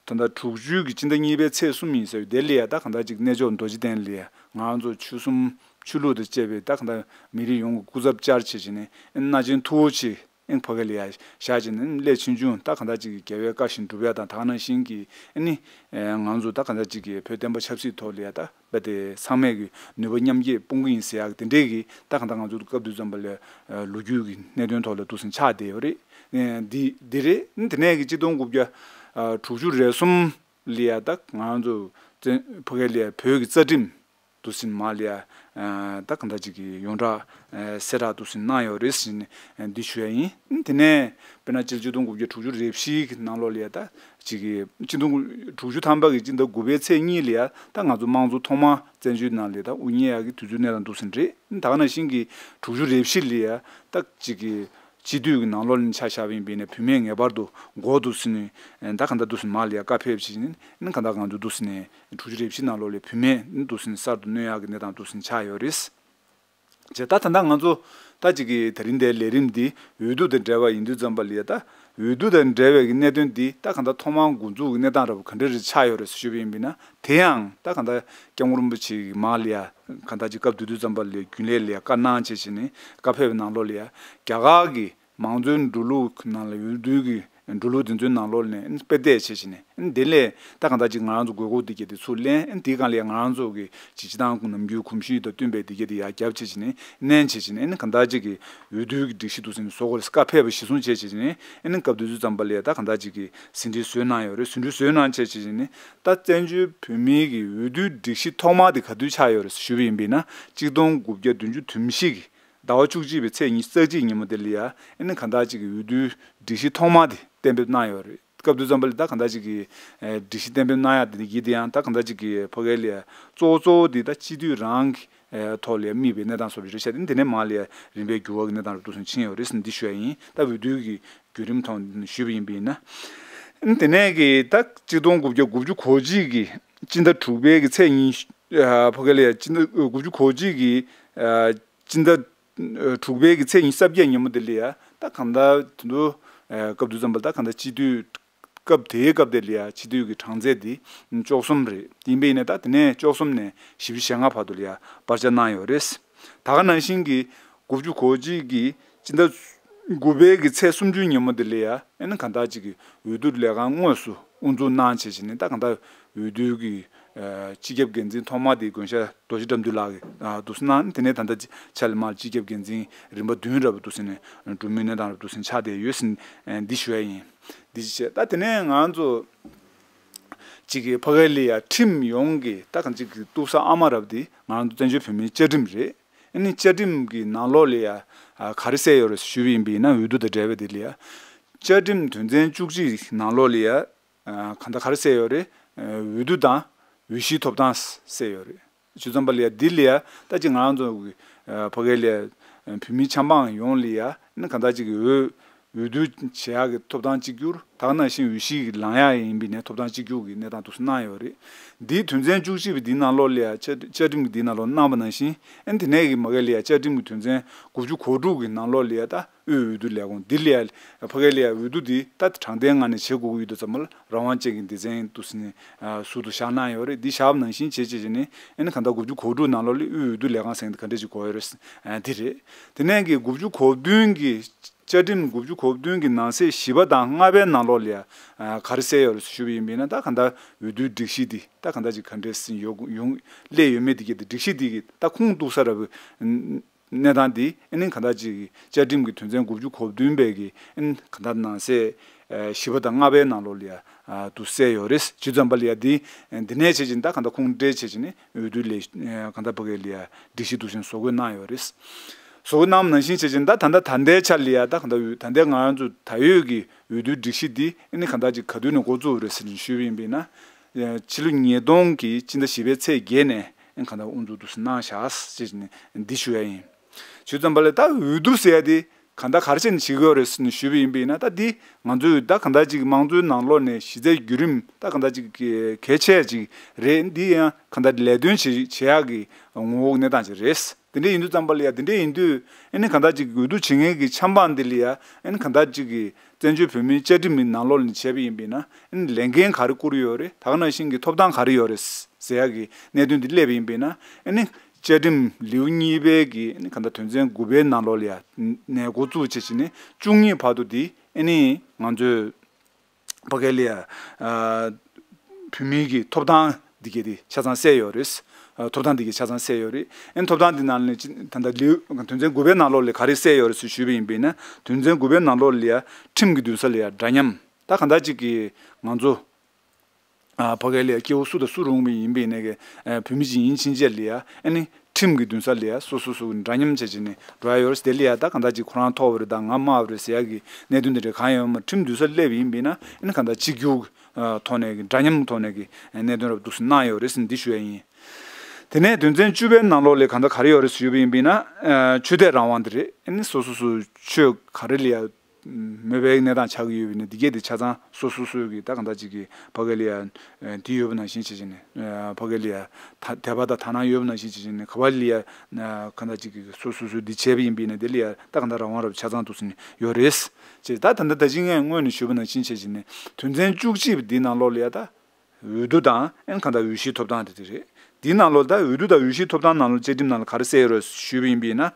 ད་ལྟ་དྲུག་ཅུ་གི་སྤྱི་ཟླ་གཉིས་པའི་ཚེས་གསུམ་ཡིན་ཟེར་བའི་དེ་ལ་ཡ་ད་གང་ལྟར་ཅིག་གནས་མཆོག་རྡོ་རྗེ་གདན་ལ་ཡ་ང་རང་ཚོ་ཆོལ་གསུམ་ཆོས་ལུགས་དང་བཅས་པའི་ད་གང་ལྟར་མི་རིགས་ཡོངས་ཀྱི་སྐུ་ཚབ་བཅར་བྱས་བྱས་ནས་མནའ་ཆེན་ཐུ་བོ་ཆེ་ཨེ་ཕ་གི་ལ་ཡ་བཞག་བྱས་ནས་སླད་ཆུང་ཆུང་ད་གང་ལྟར་ཅིག་གི་རྒྱལ་བའི་བཀའ་བཞིན་སྒྲུབ་ཡ་དང་། ད་ག་ནང་བཞིན་གྱི་ཨ་ནི་ང་ཚོ་ད་གང་ལྟར་ཅིག་གི་བོད་བསྟན་པ་ཆབ་སྲིད་ཐོག་ལ་ཡ་ད་རྦད་དེ་ཚང་མས་ཀྱི་ནུས་པ་མཉམ་སྐྱེད་སྤུངས་ཀྱི་ཡིན་ཟེར་ཡག་དེ་འདྲས་ཀྱི་ད་གང་ལྟར་ང་ཚོ་སྐབས་དུས་ཙམ་པ་ལ་ལོ་རྒྱུས་ཀྱི་གནད་དོན་ཐོག་ལ་འདུག་སེ་ཆགས་བསྡད་ཡོད་རེད། འདི་འདི་རེད། དེ་ནས་ཀྱི་གཅིག་སྟོང་དགུ་བརྒྱ་དྲུག་ཅུ་རེ་གསུམ་ལ་ཡ་ད་ང་ཚོ་བཙན་ཕ་གི་ལ་ཡ་བོད་ཀྱི་རྩ་ཁྲིམས་འདུག་སེ་མར་ལ་ཡ་ད་གང་ལྟར་ཅིག་གི་ཡོངས་གྲགས་གསལ་བསྒྲགས་འདུག་སེ་གནང་ཡོད་རེད་ཟེར་ནས་འདི་ཞུ་ཡ་ཡིན། དེ་ནས་དཔེར་ན་སྤྱི་ལོ་ཆིག་སྟོང་དགུ་བརྒྱ་དྲུག་ཅུ་རེ་བཞི་གི་ནང་ལོགས་ལ་ཡ་ད་ཅིག་གི་སྤྱི་ལོ་དྲུག་ཅུ་ཐམ་པ་གི་སྤྱི་ཟླ་དགུ་པའི་ཚེས་གཉིས་ལ་ཡ་ད་ང་ཚོ་དམངས་གཙོ་ཐོག་མ་བཙན་བྱོལ་ནང་ལ་ད་དབུ་བརྙེས་ཡག་གི་དུས་ཚོད་གནས་སྟངས་འདུག་སེ་རེད། ད་ག་ནང་བཞིན་གྱི་དྲུག་ཅུ་རེ་བཞི་ལ་ཡ་ད་ཅིག་གི་སྤྱི་འཐུས་ཀྱི་ནང་ལོགས་ནས་ཆ་བཞག་པ་ཡིན་པ་ཡིན་ན་བུད་མེད་ངེས་པར་དུ་དགོས་འདུག་ཟེར་ནས་ད་གང་ལྟར་འདུག་སེ་མར་ལ་ཡ་བཀའ་ཕེབས་བྱས་ནས་གང་ལྟར་ང་ཚོ་འདུག་སེ་ནས་དྲུག་ཅུ་རེ་བཞི་ནང་ལོགས་ལ་བུད་མེད་འདུག་སེ་ནས་གསར་དུ་གནོན་ཡག་གི་གནས་སྟངས་འདུག་སེ་ཆགས་ཡོད་རེད། བྱས་ད་ད་ལྟ་ང་ཚོ་ད་ཅིག་གི་ད་རིང་འདིའི་ལས་རིམ་འདི་འོས་བསྡུ་དང་འབྲེལ་བ་ཡིན་དུས་ཙམ་པ་ལ་ཡ་ད་འོས་བསྡུ་དང་འབྲེལ་བའི་གི་གནད་དོན་འདི་ད་གང་ལྟར་ཐོག་མར་འགོ་འཛུགས་ཀྱི་གནས་སྟངས་འདྲ་པོ་ག་འདྲ་རེ་ཆགས་ཡོད་རེད་ཞུས་པ་ཡིན་པ་ཡིན་ན། དེ་ཡང་ད་གང་ལྟར་སྐྱབས་མགོན་རིན་པོ་ཆེ་གི་མར་ལ་ཡ་གང་ལྟར་ཅིག་སྐབས་དེ་དུས་ཙམ་པ་ལ་ཡ་རྒྱུན་ལས་ལ་ཡ་བཀའ་གནང་བྱས་བྱས་ནས་བཀའ་ཕེབས་པའི་ནང་ལོགས་ལ་ཡ་རྒྱ་གར་གྱི་མང་གཙོའི་འགྲོ་ལུགས་ནང་ལ་འོས་བསྡུ་གི་འགྲོ་ལུགས་འདི་ཚོའི་ནང་ལོགས་ནས་དཔེ་བལྟས་བྱས་བྱས་ནས་དེ་ལས་ད་གང་ལྟར་ཅིག་ང་རང་ཚོ་དགོས་མཁོ་འདི་གས་དེ་ཚུར་ལེན། དེའི་སྒང་ལ་ཡ་ང་རང་ཚོ་གི་ཅིག་སྤྱི་བཏང་ནམ་རྒྱུན་གོམས་གཤིས་དང་བསྟུན་པའི་འདི་གས་དེ་ཡར་རྒྱབ་བྱས་བྱས་ནས་གནོན་བྱས་བྱས་ནས་གང་ལྟར་ཅིག་གི་འོས་བསྡུ་གི་སྒྲིག་གཞི་འདུག་སེ་བཟོ་དགོས་རེད་བཀའ་ཕེབས་པ་གཞིར་བཟུང་བྱས་བྱས་ནས་སྐབས་དེ་དུས་ཙམ་པ་ལ་ཡ་ད་གང་ལྟར་ཅིག་གི་ཟིན་བྲིས་བཟོས་གནང་ཡོད་རེད། ཟིན་བྲིས་བཟོས་གནང་བྱས་བྱས་བྱས་ནས་ད་བཙན་བྱོལ་བོད་མིའི་གི་འོས་བསྡུའི་སྒྲིག་གཞི་ཐོག་མ་དེ་ག་དུས་ཆགས་ཡོད་རེད་ཞུས་པ་ཡིན་པ་ཡིན་ན་གཅིག་སྟོང་དགུ་བརྒྱ་བདུན་ཅུ་དོན་བཞི་གི་ཟླ་བ་བཅུ་གཅིག་པའི་ཚེས་ཉི་ཤུ་རྩ་གཅིག་ཉིན་མོ་དེ་ལ་ཡ་ཨ་ནི་གང་ལྟར་ཅིག་གི་འོས་བསྡུའི་སྒྲིག་གཞི་ཐོག་མ་དེ་གཏན་འབེབས་གནང་ཡོད་རེད། སྐབས་དེ་ཙམ་པ་ལ་ད་གང་ལྟར་ཅིག་གི་ཨ་སྒྲིག་གཞི་གཏན་འབེབས་གནང་ཡག་དེ་ཡིན་དེ་ཡང་ད་གང་ལྟར་ཅིག་གི་ཕ་གི་ལ་ཡ་གཙོ་བོ་གཙོ་བོ་དེ་ད་སྤྱི་འཐུས་རང་གི་ཨ་ཐོག་ལ་ཡ་དམིགས་པའི་གནས་སྟངས་བཟོ་བ་ཞིག་རེད་ཤག་དེ་ནས་མར་ལ་ཡ་རིམ་པས་འགྱུར་བ་གི་གནས་སྟངས་རེ་འདུག་སེ་ཕྱིན་ཡོད་རེད་ཟེར་ནས་འདི་ཞུ་ཡ་ཡིན། ད་འོས་བསྡུ་གི་བརྒྱུད་རིམ་ཐོག་ཞུས་པ་ཡིན་པ་ཡིན་ན། དེ་ནས་ཀྱི་ད་གཅིག་སྟོང་དགུ་བརྒྱ་དགུ་བཅུ་གོ་གཅིག་གི་སྤྱི་ཟླ་དྲུག་པའི་གི་ཚེས་ཉིན་ཕ་གི་ལ་ཡ་སྤྱི་ཟླ་དགུ་བཅུ་གོ་གཅིག་གི་སྤྱི་ཟླ་དྲུག་པའི་གི་ཚེས་ཉི་ཤུ་རྩ་བརྒྱད་ཉིན་མོ་དེ་ལ་ཡ་ད་གང་ལྟར་དེ་ཚོ་སྐབས་དུས་ཙམ་པ་ད་གང་ལྟར་སྤྱི་འཐུས་སྐབས་དེའི་སྐབས་དེ་ལ་ཡ་སྤྱི་འཐུས་ཀྱི་གྲངས་ཚད་དེ་བཅུ་གསུམ་རེད། ཡིན་པ་ཡིན་ན་ད་དེ་ནས་བཅུ་གསུམ་ནས་བཞི་བཅུ་ཞེ་ལྔ་བར་དུ་ལ་ཡ་སྤར་ཆ་གནང་ཡོད་རེད། ད་ག་ནང་བཞིན་གྱི་དགུ་བཅུ་གོ་གཅིག་གི་སྤྱི་ཟླ་དགུ་པའི་གི་ཚེས་སུམ་ཅུ་ཉིན་མོ་དེ་ལ་ཡ་ཨ་ནི་གང་ལྟར་ཅིག་གི་འོས་བསྡུ་ལས་ཁང་དངོས་སུ་དབུ་འཛུགས་གནང་བྱས་བྱས་ནས་ད་གང་ལྟར་འོས་བསྡུ་གི་སྤྱི་ཁྱབ་འགན་འཛིན་ཐོག་མ་དེ་དགོན་ཤག་རྡོ་རྗེ་བཀྲ་འདུས་ལགས་ཀྱིས་འདུག་སེ་གནང་། དེ་ནས་ད་ལྟ་ཕྱག་ལས་མར་སྤྱི་ཁྱབ་འགན་འཛིན་རིམ་པ་བདུན་འདྲ་པོ་འདུག་སེ་ནས་གྲོས་མོལ་གནས་སྟངས་འདྲ་པོ་འདུག་སེ་ཆགས་བསྡད་ཡོད་ཟེར་ནས་འདི་ཞུ་ཡ་ཡིན། འདི་བྱས་ད་དེ་ནས་ང་ཚོ་གཅིག་གི་ཕ་གི་ལ་ཡ་ཁྲིམས་ཡོངས་ཀྱི་ད་གང་ཅིག་གི་གཏུག་ས་ཨ་མ་རབ་འདི་ང་ཚོ་བཙན་བྱོལ་བོད་མིའི་བཅའ་ཁྲིམས་རེད། ཨ་ནི་བཅའ་ཁྲིམས་ཀྱི་ནང་ལོགས་ལ་ཡ་ག་རེ་གསལ་ཡོད་རེད་ཞུས་པ་ཡིན་པ་ཡིན་ན་འོས་བསྡུ་དང་འབྲེལ་བའི་དེ་ལ་ཡ་བཅའ་ཁྲིམས་དོན་ཚན་བཅུ་གཅིག་ནང་ལོགས་ལ་ཡ་གང་ལྟར་ག་རེ་གསལ་ཡོད་རེད། འོས་བསྡུ་དང་འོས་གཞིའི་ཐོབ་ཐང་གསལ་ཡོད་རེད། བྱས་ཙམ་པ་ལ་ཡ་འདི་ལ་ཡ་ད་ཅིག་ང་རང་ཚོ་གི་ཕ་གི་ལ་ཡ་བོད་མི་ཆབ་འབངས་ཡོངས་ལ་ཡ་ཨ་ནི་གང་ལྟར་ཅིག་གི་འོས་འོས་བསྡུ་བྱེད་ཡག་གི་ཐོབ་ཐང་གཅིག་གྱུར། ད་ག་ནང་བཞིན་འོས་གཞི་ལེན་ཡག་ཡིན་པ་ཡིན་ན་ཐོབ་ཐང་གཅིག་གྱུར་གྱི་གནས་སྟངས་འདུག་སེ་གནང་ཡོད་རེད། འདིའི་དོན་ཚན་བཅུ་གཅིག་པའི་འདིའི་ནང་ལོགས་ལ་ཡ་བཅའ་བཅའ་ཁྲིམས་ཀྱི་འདིའི་ནང་ལོགས་གནང་བ་ནང་བཞིན་ཨ་ནི་དེ་ནས་ཀྱི་མ་གི་ལ་ཡ་བཅའ་ཁྲིམས་ཀྱི་དོན་ཚན་དགུ་བཅུ་གོ་དྲུག་གི་ནང་ལོགས་ལ་ཡ་ད་དབུས་འོས་བསྡུ་ལས་ཁུངས་འདི་ལ་ཡ་ཕ་གི་ལ་ཡ་འོས་བསྡུ་འདི་ད་དྲང་བདེན་ངང་ནས་བྱེད་དགོས་ཀྱི་ཡོད་དུས་ཙམ་པ་ལ་རང་དབང་ཅན་གྱི་སྡེ་ཚན་འདུག་སེ་ནས་ཟུར་དུ་བཞག་གནང་ཡོད་རེད། འདི་བཞག་པ་ནང་བཞིན་བྱས་བྱས་བྱས་ནས་ཨ་ནི་གང་ལྟར་དགུ་བཅུ་གོ་དྲུག་ནང་ལོགས་ལ་དབུས་འོས་བསྡུ་ལས་ཁང་ཟེར་མཁན་དེ་ག་འདྲ་ཅིག་དགོས་ཡོད་རེད། འདི་རེད། དེ་ནས་ཀྱི་དགུ་བཅུ་གོ་བདུན་གྱི་བཅའ་ཁྲིམས་དགུ་བཅུ་གོ་བདུན་གྱི་ནང་གསེས་བཞི་པ་དང་ལྔ་པའི་ནང་ལོགས་ལ་ཡ་ག་རེ་གསལ་ཡོད་རེད་ཞུས་པ་ཡིན་པ་ཡིན་ན་ད་གང་ལྟར་འོས་བསྡུའི་སྒྲིག་གཞི་འདི་ད་གང་ལྟར་ཅིག་ག་འདྲས་ཟིན་ཡོད་ཡོང་སླེབས་ཡོད་མེད་འདི་གའི་སྒྲིག་གཞི་འདི་གི་ད་ཁུངས་གཏུགས་ས་ར་བའི་གནས་སྟངས་འདི་ཨ་ནི་གང་ལྟར་ཅིག་བཅའ་ཁྲིམས་ཀྱི་དོན་ཚན་དགུ་བཅུ་གོ་བདུན་པའི་གི་ཨ་ནི་གང་ལྟར་ནང་གསེས་བཞི་པ་དང་ལྔ་པའི་ནང་ལོགས་ལ་ཡ་དུ་གསལ་ཡོད་རེད། བྱས་ཙམ་པ་ལ་ཡ་འདི་འདི་ནས་བྱས་ཅིང་ད་གང་ལྟར་ཁུངས་འདྲེས་བྱས་ཅིང་ནི་འོས་བསྡུ་ལས་གང་ལྟར་ཕ་གི་ལ་ཡ་སྒྲིག་གཞི་འདུག་སེ་བཟོ་བཀོད་གནང་ཡོད་རེད། བཟོ་བཀོད་གནང་བ་ནང་བཞིན་བྱས་ཅིང་ད་ད་ལྟ་ད་ལྟའི་ཆ་ལ་ཡ་ད་གང་ལྟར་འོས་ད་ལྟའི་ང་རང་ཚོ་ད་ཡོད་ཀྱི་འོས་བསྡུའི་སྒྲིག་གཞི་འདི་ཨ་ནི་གང་ལྟར་ཅིག་ག་དུས་ནས་འགོ་བཙུགས་རེད་ཟེར་ནས་ཞུས་པ་ཡིན་པ་ཡིན་ན། ཕྱི་ལོ་ཉིས་སྟོང་གི་སྤྱི་ཟླ་བཞི་པའི་ཚེས་བརྒྱད་ནས་ཨ་ནི་གང་ལྟར་དབུ་འཛུགས་འདུག་སེ་གནང་བཞག་ཅེས་ནས་འདི་ཞུ་ཡ་ཡིན། བྱས་ཙམ་པ་ལ་ད་འོས་བསྡུ་ཟེར་ཡ་དེ་གང་ལྟར་ག་རེ་བྱས་ནས་བྱེད་ཀྱི་ཡོད་རེད་ཟེར་ནས་ཞུས་པ་ཡིན་པ་ཡིན་ན། ད་འདི་ང་ཚོས་ད་གང་ལྟར་ཅིག་མང་གཙོའི་ནང་ལོགས་ནས་གཞི་རྩའི་བརྒྱུད་རིམ་ད་གང་ལྟར་ཅིག་གལ་ཆེ་ཅིག་རེད། འདི་ཡང་གང་ལྟར་ལས་དོན་བྱེད་བྱེད་ཡག་གི་ངོ་བོ་གནས་སྟངས་ཅིག་རེད། དེ་འདྲ་ཡིན་དུས་ཙམ་པ་ལ་ཡ་དེ་འདྲ་ཡིན་དུས་ཨ་ནི་གང་ལྟར་ཅིག་འོས་བསྡུ་བྱེད་མཁན་གྱི་ཆབ་འབངས་འདི་ལ་ཡ་ཨ་ནི་གང་ལྟར་ཅིག་གི་བཙན་བྱོལ་བོད་མིའི་བཅའ་ཁྲིམས་ཀྱི་ནང་ལོགས་ནས་བྱས་པ་ཡིན་པས་ན་ཨ་ནི་ལས་འགན་ག་རེ་བསྐུར་ཡོད་རེད། ད་ག་ནང་བཞིན་གྱི་ཐོབ་ཐང་ག་རེ་ཡོད་རེད་ཟེར་ཡ་གི་གནད་དོན་འདི་སླེབས་པ་ཡིན་པས་ན་ཨ་ནི་བཅའ་ཁྲིམས་ལེའུ་གཉིས་པའི་གི་ཨ་ནི་གང་ལྟར་དོན་ཚན་དགུ་པའི་ནང་ལོགས་ལ་ཡ་ནས་འགོ་བཙུགས་བྱས་བྱས་ནས་བཅུ་གཉིས་བར་དུ་འདི་ཨ་ནི་ང་ཚོས་ཕ་གི་ལ་ཡ་ཨ་བོད་མིའི་གི་ཐོབ་ཐང་འདི་གས་དེ་ཆ་ཚང་གསལ་ཡོད་རེད། ཨ་ཐོབ་ཐང་འདི་གས་ཆ་ཚང་གསལ་ཡོད་རེད། ཨ་ནི་ཐོབ་ཐང་འདི་ནང་ལ་ཅི་ད་ལྟ་ལེའུ་དོན་ཚན་དགུ་པའི་ནང་ལོགས་ལ་ག་རེ་གསལ་ཡོད་རེད་ཟེར་ཞུས་པ་ཡིན་པས་ན་དོན་ཚན་དགུ་པའི་ནང་ལོགས་ལ་ཡ་ཁྲིམས་ཀྱི་འདུན་ས་ལ་ཡ་འདྲ་མཉམ་ད་གང་ལྟར་ཅིག་གི་ང་ཚོ་ཨ་ཕ་གི་ལ་ཡ་སྐྱེ་བོ་སུ་དང་སུ་རུང་བ་ཡིན་པའི་ནས་གི་ཨ་བོད་མི་ཅིག་ཡིན་ཕྱིན་ཆད་ལ་ཡ་ཨ་ནི་ཁྲིམས་ཀྱི་འདུན་ས་ལ་ཡ་སོ་སོ་སོ་འདྲ་མཉམ་བྱས་བྱས་ནས་འགྲོ་ཡ་ཡོད་རེད། དེ་ལ་ཡ་ད་གང་ལྟར་ཅིག་ཁོ་རང་མཐོ་བ་རེད་ད་ང་དམའ་བ་རེད་ཟེར་ཡ་གི་གནད་དོན་དེ་འདྲ་གང་ཡང་ཡོད་མ་རེད། ཁྲིམས་འདུན་ས་སླེབས་ཡིན་པས་ན་ཨ་ནི་གང་ལྟར་གཅིག་གྱུར་ཐོག་ནས་འདྲ་མཉམ་ཐོག་ནས་ཀྱི་གནད་དོན་རབ་འདུག་སེ་གནང་ཡོད་རེད་ཟེར་འདི་ཞུ་ཡ་ཡིན། དེ་ནས་དོན་ཚན་བཅུ་པའི་ནང་ལོགས་ལ་གང་ལྟར་ག་རེ་ཡོད་རེད་ཟེར་ཞུས་པ་ཡིན་པས་ན་ཆོས་དད་རང་དབང་དེ་རེད། ཨ་ནི་སོ་སོ་སོའི་ཆོས་ག་རེ་ལ་ཡ་མོས་པའི་གནས་སྟངས་ཆགས་ཀྱི་ཡོད་པས་ན་འདི་གས་དེ་ཆ་ཚང་སོ་སོ་སོའི་གི་ད་གང་ལྟར་ཅིག་གི་ཕ་གི་ལ་ཡ་འདི་ཡོད་པ་ནང་བཞིན་བྱས་བྱས་ནས་ཕ་གི་ལ་ཡ་དད་པ་དང་དག་སྣང་ཡོད་པ་ནང་བཞིན་བྱས་བྱས་ནས་ག་བ་ལ་ཡ་གང་ལྟར་ཅིག་གི་སོ་སོ་སོའི་འདི་བྱས་པ་ཡིན་པས་ན་དེ་ལ་ཡ་ད་གང་ལྟར་རང་དབང་རབ་ཆ་ཚང་འདུག་སེ་ནས་ཡོད་རེད། ཅེས་ད་ད་ལྟ་ད་ཅི་ངས་སྔོན་ནས་ཞུས་པ་ནང་བཞིན་བྱས་བྱས་ནས་དོན་ཚན་བཅུ་གཅིག་པ་འདིའི་ནང་ལོགས་ལ་ཡ་ད། འོས་བསྡུ་དང་ཨན་གང་ལྟར་འོས་གཞིའི་ཐོབ་ཐང་དེ་དེ་རེད། འདིའི་ནང་ལོགས་ད་འོས་བསྡུ་དང་འོས་གཞིའི་ཐོབ་ཐང་ནང་ལོགས་བཅའ་ཁྲིམས་ནང་ལ་ག་རེ་གསལ་ཡོད་རེད་ཞུས་པ་ཡིན་པས་ན།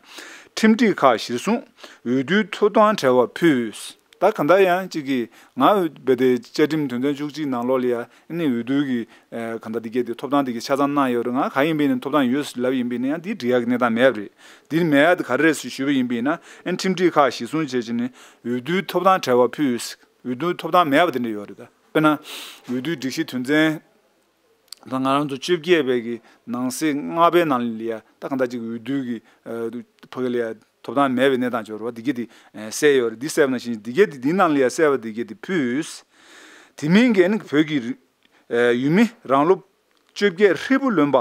ཁྲིམས་སྒྲིག་ཁག་གཞིར་བཟུང་འོས་བསྡུའི་ཐོབ་ཐང་བྲལ་བ་ཕུད། ད་གང་ལྟར་ཡང་གཅིག་གིས་ང་འོས་བེ་དེ་བཅའ་ཁྲིམས་དོན་ཚན་བཅུ་གཅིག་ནང་ལོགས་ལ་ཡ་ཨ་ནི་འོས་བསྡུ་གི་ཨ་གང་ལྟར་འདི་གས་དེ་ཐོབ་ཐང་འདི་གས་ཆ་ཚང་གནང་ཡོད་རེད། ང་ག་ཡིན་པས་ན་ཐོབ་ཐང་ཡོད་ལབ་ཡིན་པས་ན་ཡང་འདི་འགྲིག་ཡག་གི་གནས་སྟངས་མེད་པ་རེད། འདི་མེད་ཡག་དེ་ག་རེ་རེད་ཞུས་པ་ཡིན་པས་ན་ཨན་ཁྲིམས་སྒྲིག་ཁག་གཞིར་བཟུང་བྱས་བྱས་ནས་འོས་བསྡུའི་ཐོབ་ཐང་བྲལ་བ་ཕུད། འོས་བསྡུའི་ཐོབ་ཐང་མེད་པ་དེ་འདྲ་ཡོད་རེད་ད། དཔེར་ན། འོས་བསྡུའི་སྒྲིག་གཞི་དོན་ཚན། ད་ང་རང་ཚོ་བཅོ་བརྒྱད་པའི་གི་ནང་གསེས་ལྔ་པའི་ནང་ལ་ཡ་ད་གང་ལྟར་ཅིག་འོས་བསྡུ་གི་ཕ་གི་ལ་ཡ་ཐོབ་ཐང་མེད་པའི་གནས་སྟངས་ཅིག་ཡོད་རེད་བ། འདི་གི་དེ་གསལ་ཡོད་རེད། འདི་གསལ་བ་ནང་བཞིན་འདི་གི་དེ་འདི་ནང་ལ་ཡ་གསལ་བ་འདི་གི་དེ་ཕུད། དེ་མིན་གྱི་ཨ་ནི་བོད་ཀྱི་ཡུལ་མི་རང་ལོ་བཅོ་བརྒྱད་ཧྲིལ་པོ་ལོན་པ།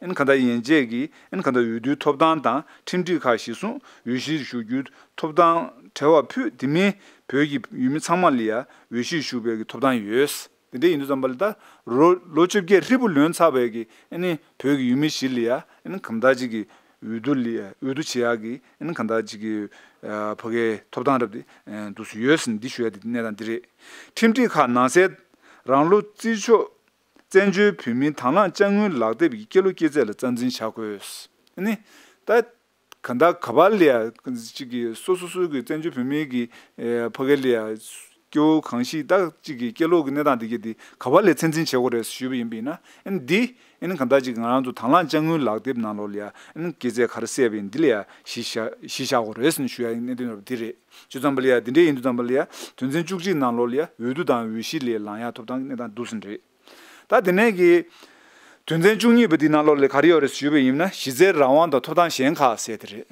ཨན་གང་ལྟར་ཡན་ཆད་ཀྱིས་ཨན་གང་ལྟར་འོས་བསྡུའི་ཐོབ་ཐང་དང་ཁྲིམས་སྒྲིག་ཁག་གཞིར་བཟུང་འོས་གཞིར་ཞུགས་རྒྱུའི་ཐོབ་ཐང་བྲལ་བ་ཕུད། དེ་མིན་བོད་ཀྱི་ཡུལ་མི་ཚང་མ་ལ་ཡ་འོས་གཞིར་ཞུགས་པའི་གི་ཐོབ་ཐང་ཡོད། དེ་འདྲ་ཡིན་དུས་ཙམ་པ་ལ་ད་ལོ་ལོ་བཅོ་བརྒྱད་ཧྲིལ་པོ་ལོན་ཚར་བའི་གི་ཨ་ནི་བོད་ཀྱི་ཡུལ་མི་ཞིག་ལ་ཡ་ཨ་ནི་གང་ལྟར་ཅིག་གི་འོས་བསྡུ་ལ་ཡ་འོས་བསྡུ་བྱེད་ཡག་གི་ཨ་ནི་གང་ལྟར་ཅིག་གི་ཨ་ཕ་གིའི་ཐོབ་ཐང་རབ་དེ་ཨ་འདུག་སེ་ཡོད་ཟིན་འདི་ཞུ་ཡ་དེ་གནས་སྟངས་འདི་རེད། ཁྲིམས་སྒྲིག་ཁག་ནང་གསལ་རང་ལོ་བརྩི་ཆོག་བཙན་བྱོལ་བོད་མིའི་དང་བླངས་དཔྱ་དངུལ་ལག་དེབ་ཀྱི་སྐྱེས་ལོ་སྐྱེས་ཚེས་ལ་རྩ་འཛིན་བྱ་དགོས། ཨ་ནི། ད། གང་ལྟར་ག་པར་ལ་ཡ། གཅིག་གིས་སོ་སོ་སོའི་གི་བཙན་བྱོལ་བོད་མིའི་གི་ཨེ་ཕ་གི་ལ་ཡ། སྐྱེ་བོ་གང་ཞིག་ད་གཅིག་གི་སྐྱེས་ལོ་གི་གནས་སྟངས་འདི་གི་འདི་ག་པར་ལ་ཚད་འཛིན་བྱེད་དགོས་རེད་ཞུས་པ་ཡིན་པས་ན། ཨ་ནི་འདི། ཨ་ནི་གང་ལྟར་གཅིག་ང་རང་ཚོ་དང་བླངས་དཔྱ་དངུལ་ལག་དེབ་ནང་ལོགས་ལ་ཡ། ཨ་ནི་སྐྱེས་ཚེས་ག་རེ་བསད་པ་ཡིན་འདི་ལ་ཡ་གཞི་བཞག་གཞི་བཞག་དགོས་རེད་ཟེར་ནས་ཞུ་ཡ་ཡི་གནད་དོན་རབ་འདི་རེད། བྱས་ཙང་པ་ལ་ཡ་འདི་འདྲ་ཡིན་དུས་ཙམ་པ་ལ་ཡ་དོན་ཚན་བཅུ་གཅིག་ནང་ལོགས་ལ་ཡ་འོས་བསྡུ་དང་འོས་གཞི་ལ་ལངས་ཡ་ཐོབ་ཐང་གི་གནས་སྟངས་འདུག་ཟིན་རེད། ད་དེ་ནས་ཀྱི་དོན་ཚན་བཅུ་གཉིས་པ་འདི་ནང་ལོགས་ལ་ག་རེ་ཡོད་རེད་ཞུས་པ་ཡིན་ན་གཞི་རྩའི་རང་དབང་དང་ཐོབ་ཐང་གཞན་ཁག་ཟེར་དེ་རེད།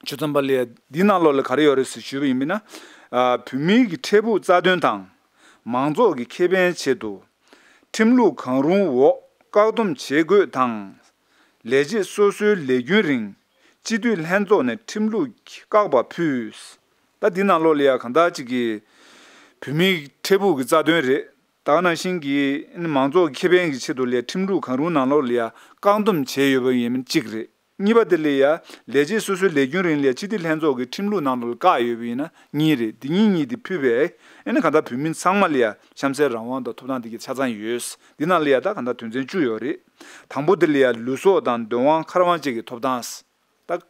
ཆུ་ཚོམ་པ་ལ་ཡ་འདི་ནང་ལོགས་ལ་ག་རེ་ཡོད་རེད་ཞུས་པ་ཡིན་ན། ཨ་བོད་མིའི་གི་འཕྲལ་ཕུགས་རྩ་དོན་དང་། མང་ཚོགས་ཀྱི་ཁེ་ཕན་ཆེད་དུ། ཁྲིམས་ལུགས་གང་རུང་འོག་བཀག་སྡོམ་བྱེད་དགོས་དང་། ལས་བྱེད་སོ་སོའི་ལས་རྒྱུན་རིང་། སྤྱི་འཐུས་ལྷན་ཚོགས་ནས་ཁྲིམས་ལུགས་བཀག་པ་ཕུད། ད་འདི་ནང་ལོགས་ལ་ཡ་གང་ལྟར་ཅིག་གི་བོད་མིའི་འཕྲལ་ཕུགས་ཀྱི་རྩ་དོན་རེད། ད་ག་ནང་བཞིན་གྱི་མང་ཚོགས་ཀྱི་ཁེ་ཕན་གྱི་ཆེད་དུ་ལ་ཡ་ཁྲིམས་ལུགས་གང་རུང་ནང་ལོགས་ལ་ཡ་བཀག་སྡོམ་བྱས་ཡོད་པ་ཡིན་གཅིག་རེད། གཉིས་པ་དེ་ལ་ཡ་ལས་བྱེད་སོ་སོའི་ལས་རྒྱུན་རིང་ལ་ཡ་སྤྱི་འཐུས་ལྷན་ཚོགས་ཀྱི་ཁྲིམས་ལུགས་ནང་ལོགས་ལ་བཀག་ཡོད་པ་ཡིན་ན་གཉིས་རེད། འདི་གཉིས་གཉིས་དེ་ཕུད་པས་ཨ་ནི་གང་ལྟར་བོད་མི་ཚང་མ་ལ་ཡ་གཤམ་གསལ་རང་དབང་དང་ཐོབ་ཐང་དེ་གི་ཆ་ཚང་ཡོད། འདི་ནང་ལ་ཡ་ད་གང་ལྟར་དོན་ཚན་བཅུ་ཡོད་རེད། དང་པོ་དེ་ལ་ཡ་ལུས་སྲོག་དང་འདོད་དབང་འཁར་དབང་བཅས་ཀྱི་ཐོབ་ཐང་། ད།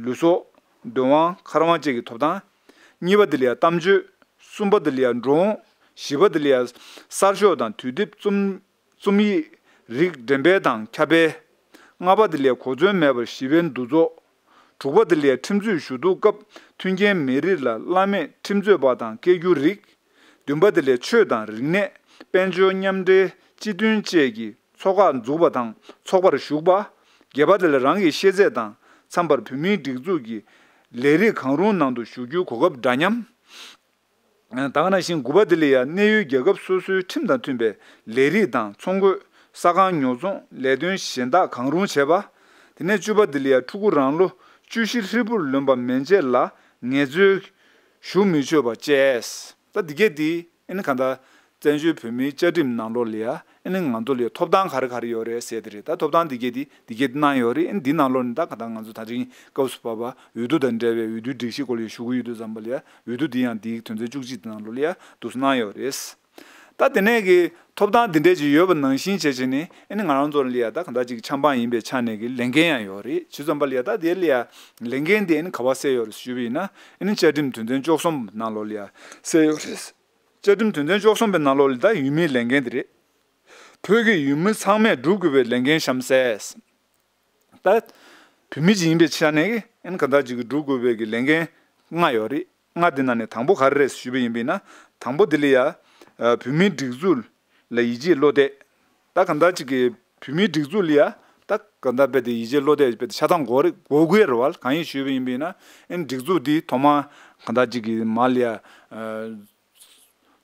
ལུས་སྲོག་འདོད་དབང་འཁར་དབང་བཅས་ཀྱི་ཐོབ་ཐང་། གཉིས་པ་དེ་ལ་ཡ་གཏམ་བརྗོད། གསུམ་པ་དེ་ལ་ཡ་འགྲོ་འོང་། བཞི་པ་དེ་ལ་ཡ་གསར་ཤོག་དང་དུས་དེབ་རྩོམ་རྩོམ་ཡིག་རིགས་འགྲེམས་སྤེལ་དང་ཁྱབ་སྤེལ། ལྔ་པ་དེ་ལ་ཡ་གོ་མཚོན་མེད་པར་ཞི་བའི་འདུ་ཚོགས། དྲུག་པ་དེ་ལ་ཡ་ཁྲིམས་རྩོད་ཞུ་གཏུག་སྐབས་མཐུན་རྐྱེན་མེད་རིགས་ལ་བླ་མེད་ཁྲིམས་རྩོད་པ་དང་སྐད་སྒྱུར་རིགས། བདུན་པ་དེ་ལ་ཆོས་དང་རིག་གནས། དཔལ་འབྱོར་མཉམ་འབྲེལ་སྤྱི་མཐུན་བཅས་ཀྱི་ཚོགས་ཁག་འཛུགས་པ་དང་ཚོགས་པར་ཞུགས་པ། བརྒྱད་པ་དེ་ལ་རང་གི་ཤེས་ཚད་དང་འཚམ་པར་བོད་མིའི་སྒྲིག་འཛུགས་ཀྱི་ལས་རིགས་གང་རུང་ནང་དུ་ཞུགས་རྒྱུའི་གོ་སྐབས་འདྲ་མཉམ། ད་ག་ནང་བཞིན་དགུ་པ་དེ་ལ་ཡང་གནས་ཡུལ་རྒྱལ་ཁབ་སོ་སོའི་ཁྲིམས་དང་མཐུན་པའི་ལས་རིགས་དང་ཚོང་དགོས་ས་ཁང་ཉོ་ཚོང་ལས་དོན་གཞན་དག་གང་རུང་བྱེད་པ། དེ་ནས་བཅུ་པ་དེ་ལ་ཡང་ཕྲུ་གུ་རང་ལོ་བཅུ་བཞི་ཧྲིལ་པོར་ལོན་པ་མན་ཆད་ལ་ངལ་རྩོལ་ཞུགས་མི་ཆོག་པ་བཅས། ད་འདི་གས་འདི་ཨ་ནི་གང་ལྟར་ བཙན་བྱོལ་བོད་མིའི་བཅའ་ཁྲིམས་ནང་ལོགས་ལ་ཡ་ཨ་ནི་ང་ཚོ་ལ་ཡ་ཐོབ་ཐང་ག་རེ་ག་རེ་ཡོད་རེད་ཟེར་དེ་རེད། ད་ཐོབ་ཐང་འདི་གས་འདི་འདི་གས་འདི་གནང་ཡོད་རེད། ཨ་ནི་འདི་ནང་ལོགས་ནས་ད་ག་ད་ང་ཚོ་ད་རིང་སྐབས་སུ་བབས་པ་འོས་བསྡུ་དང་འབྲེལ་བའི་འོས་བསྡུའི་སྒྲིག་གཞི་སྐོར་ལ་ཞུ་གི་ཡོད་དུས་ཙམ་པ་ལ་ཡ་འོས་བསྡུ་འདི་ཡང་འདིའི་དོན་ཚན་བཅུ་གཅིག་འདི་ནང་ལོགས་ལ་ཡ་འདུག་སེ་གནང་ཡོད་རེད། ད་དེ་ནས་ཀྱི་ཐོབ་ཐང་འདི་འདྲས་ཅིག་ཡོད་པ་ནང་བཞིན་བྱས་བྱས་ནས་ཨ་ནི་ང་རང་ཚོ་ལ་ཡ་ད་ག་འདྲ་ཅིག་ཆབ་འབངས་ཡིན་པའི་ཆ་ནས་ཀྱི་ལས་འགན་ཡང་ཡོད་རེད། བྱས་ཙམ་པ་ལ་ཡ་ད་དེ་ལ་ཡ་ལས་འགན་དེ་ཨ་ནི་ག་པར་གསལ་ཡོད་རེད་ཞུས་པ་ཡིན་ན་ཨ་ནི་བཅའ་ཁྲིམས་དོན་ཚན་བཅུ་གསུམ་ནང་ལོགས་ལ་ཡ་གསལ་ཡོད་རེད། བཅའ་ཁྲིམས་དོན་ཚན་བཅུ་གསུམ་པའི་ནང་ལོགས་ལ་ད་ཡུལ་མིའི་ལས་འགན་དེ་རེད། བོད་ཀྱི་ཡུལ་མི་ཚང་མས་སྒྲུབ་དགོས་པའི་ལས་འགན་གཤམ་གསལ། ད་བོད་མི་ཅིག་ཡིན་པའི་ཆ་ནས་ཨ་ནི་ག་འདྲ་ཅིག་གི་སྒྲུབ་དགོས་པའི་གི་ལས་འགན་ལྔ་ཡོད་རེད། ལྔ་དེ་ནང་ནས་དང་པོ་ག་རེ་རེད་ཞུས་པ་ཡིན་པ་ཡིན་ན། དང་པོ་དེ་ལ་ཡ་ཨ་བོད་མིའི་སྒྲིག་འཛུགས་ལ་ཡིད་ཆེས་བློ་གཏད། ད་ག་འདྲ་ཅིག་གི་བོད་མིའི་སྒྲིག་འཛུགས་ལ་ཡ་ད་ག་འདྲ་རྦད་དེ་ཡིད་ཆེས་བློ་གཏད་རྦད་དེ་ཆ་ཚང་དགོས་རེད། དགོས་དགོས་རེད་བ། གང་ཡིན་ཞུས་པ་ཡིན་པ་ཡིན་ན་ཨ་ནི་སྒྲིག་འཛུགས་འདི་ཐོག་མར་ག་འདྲ་ཅིག་གི་མ་ལ་ཡ་ཨ་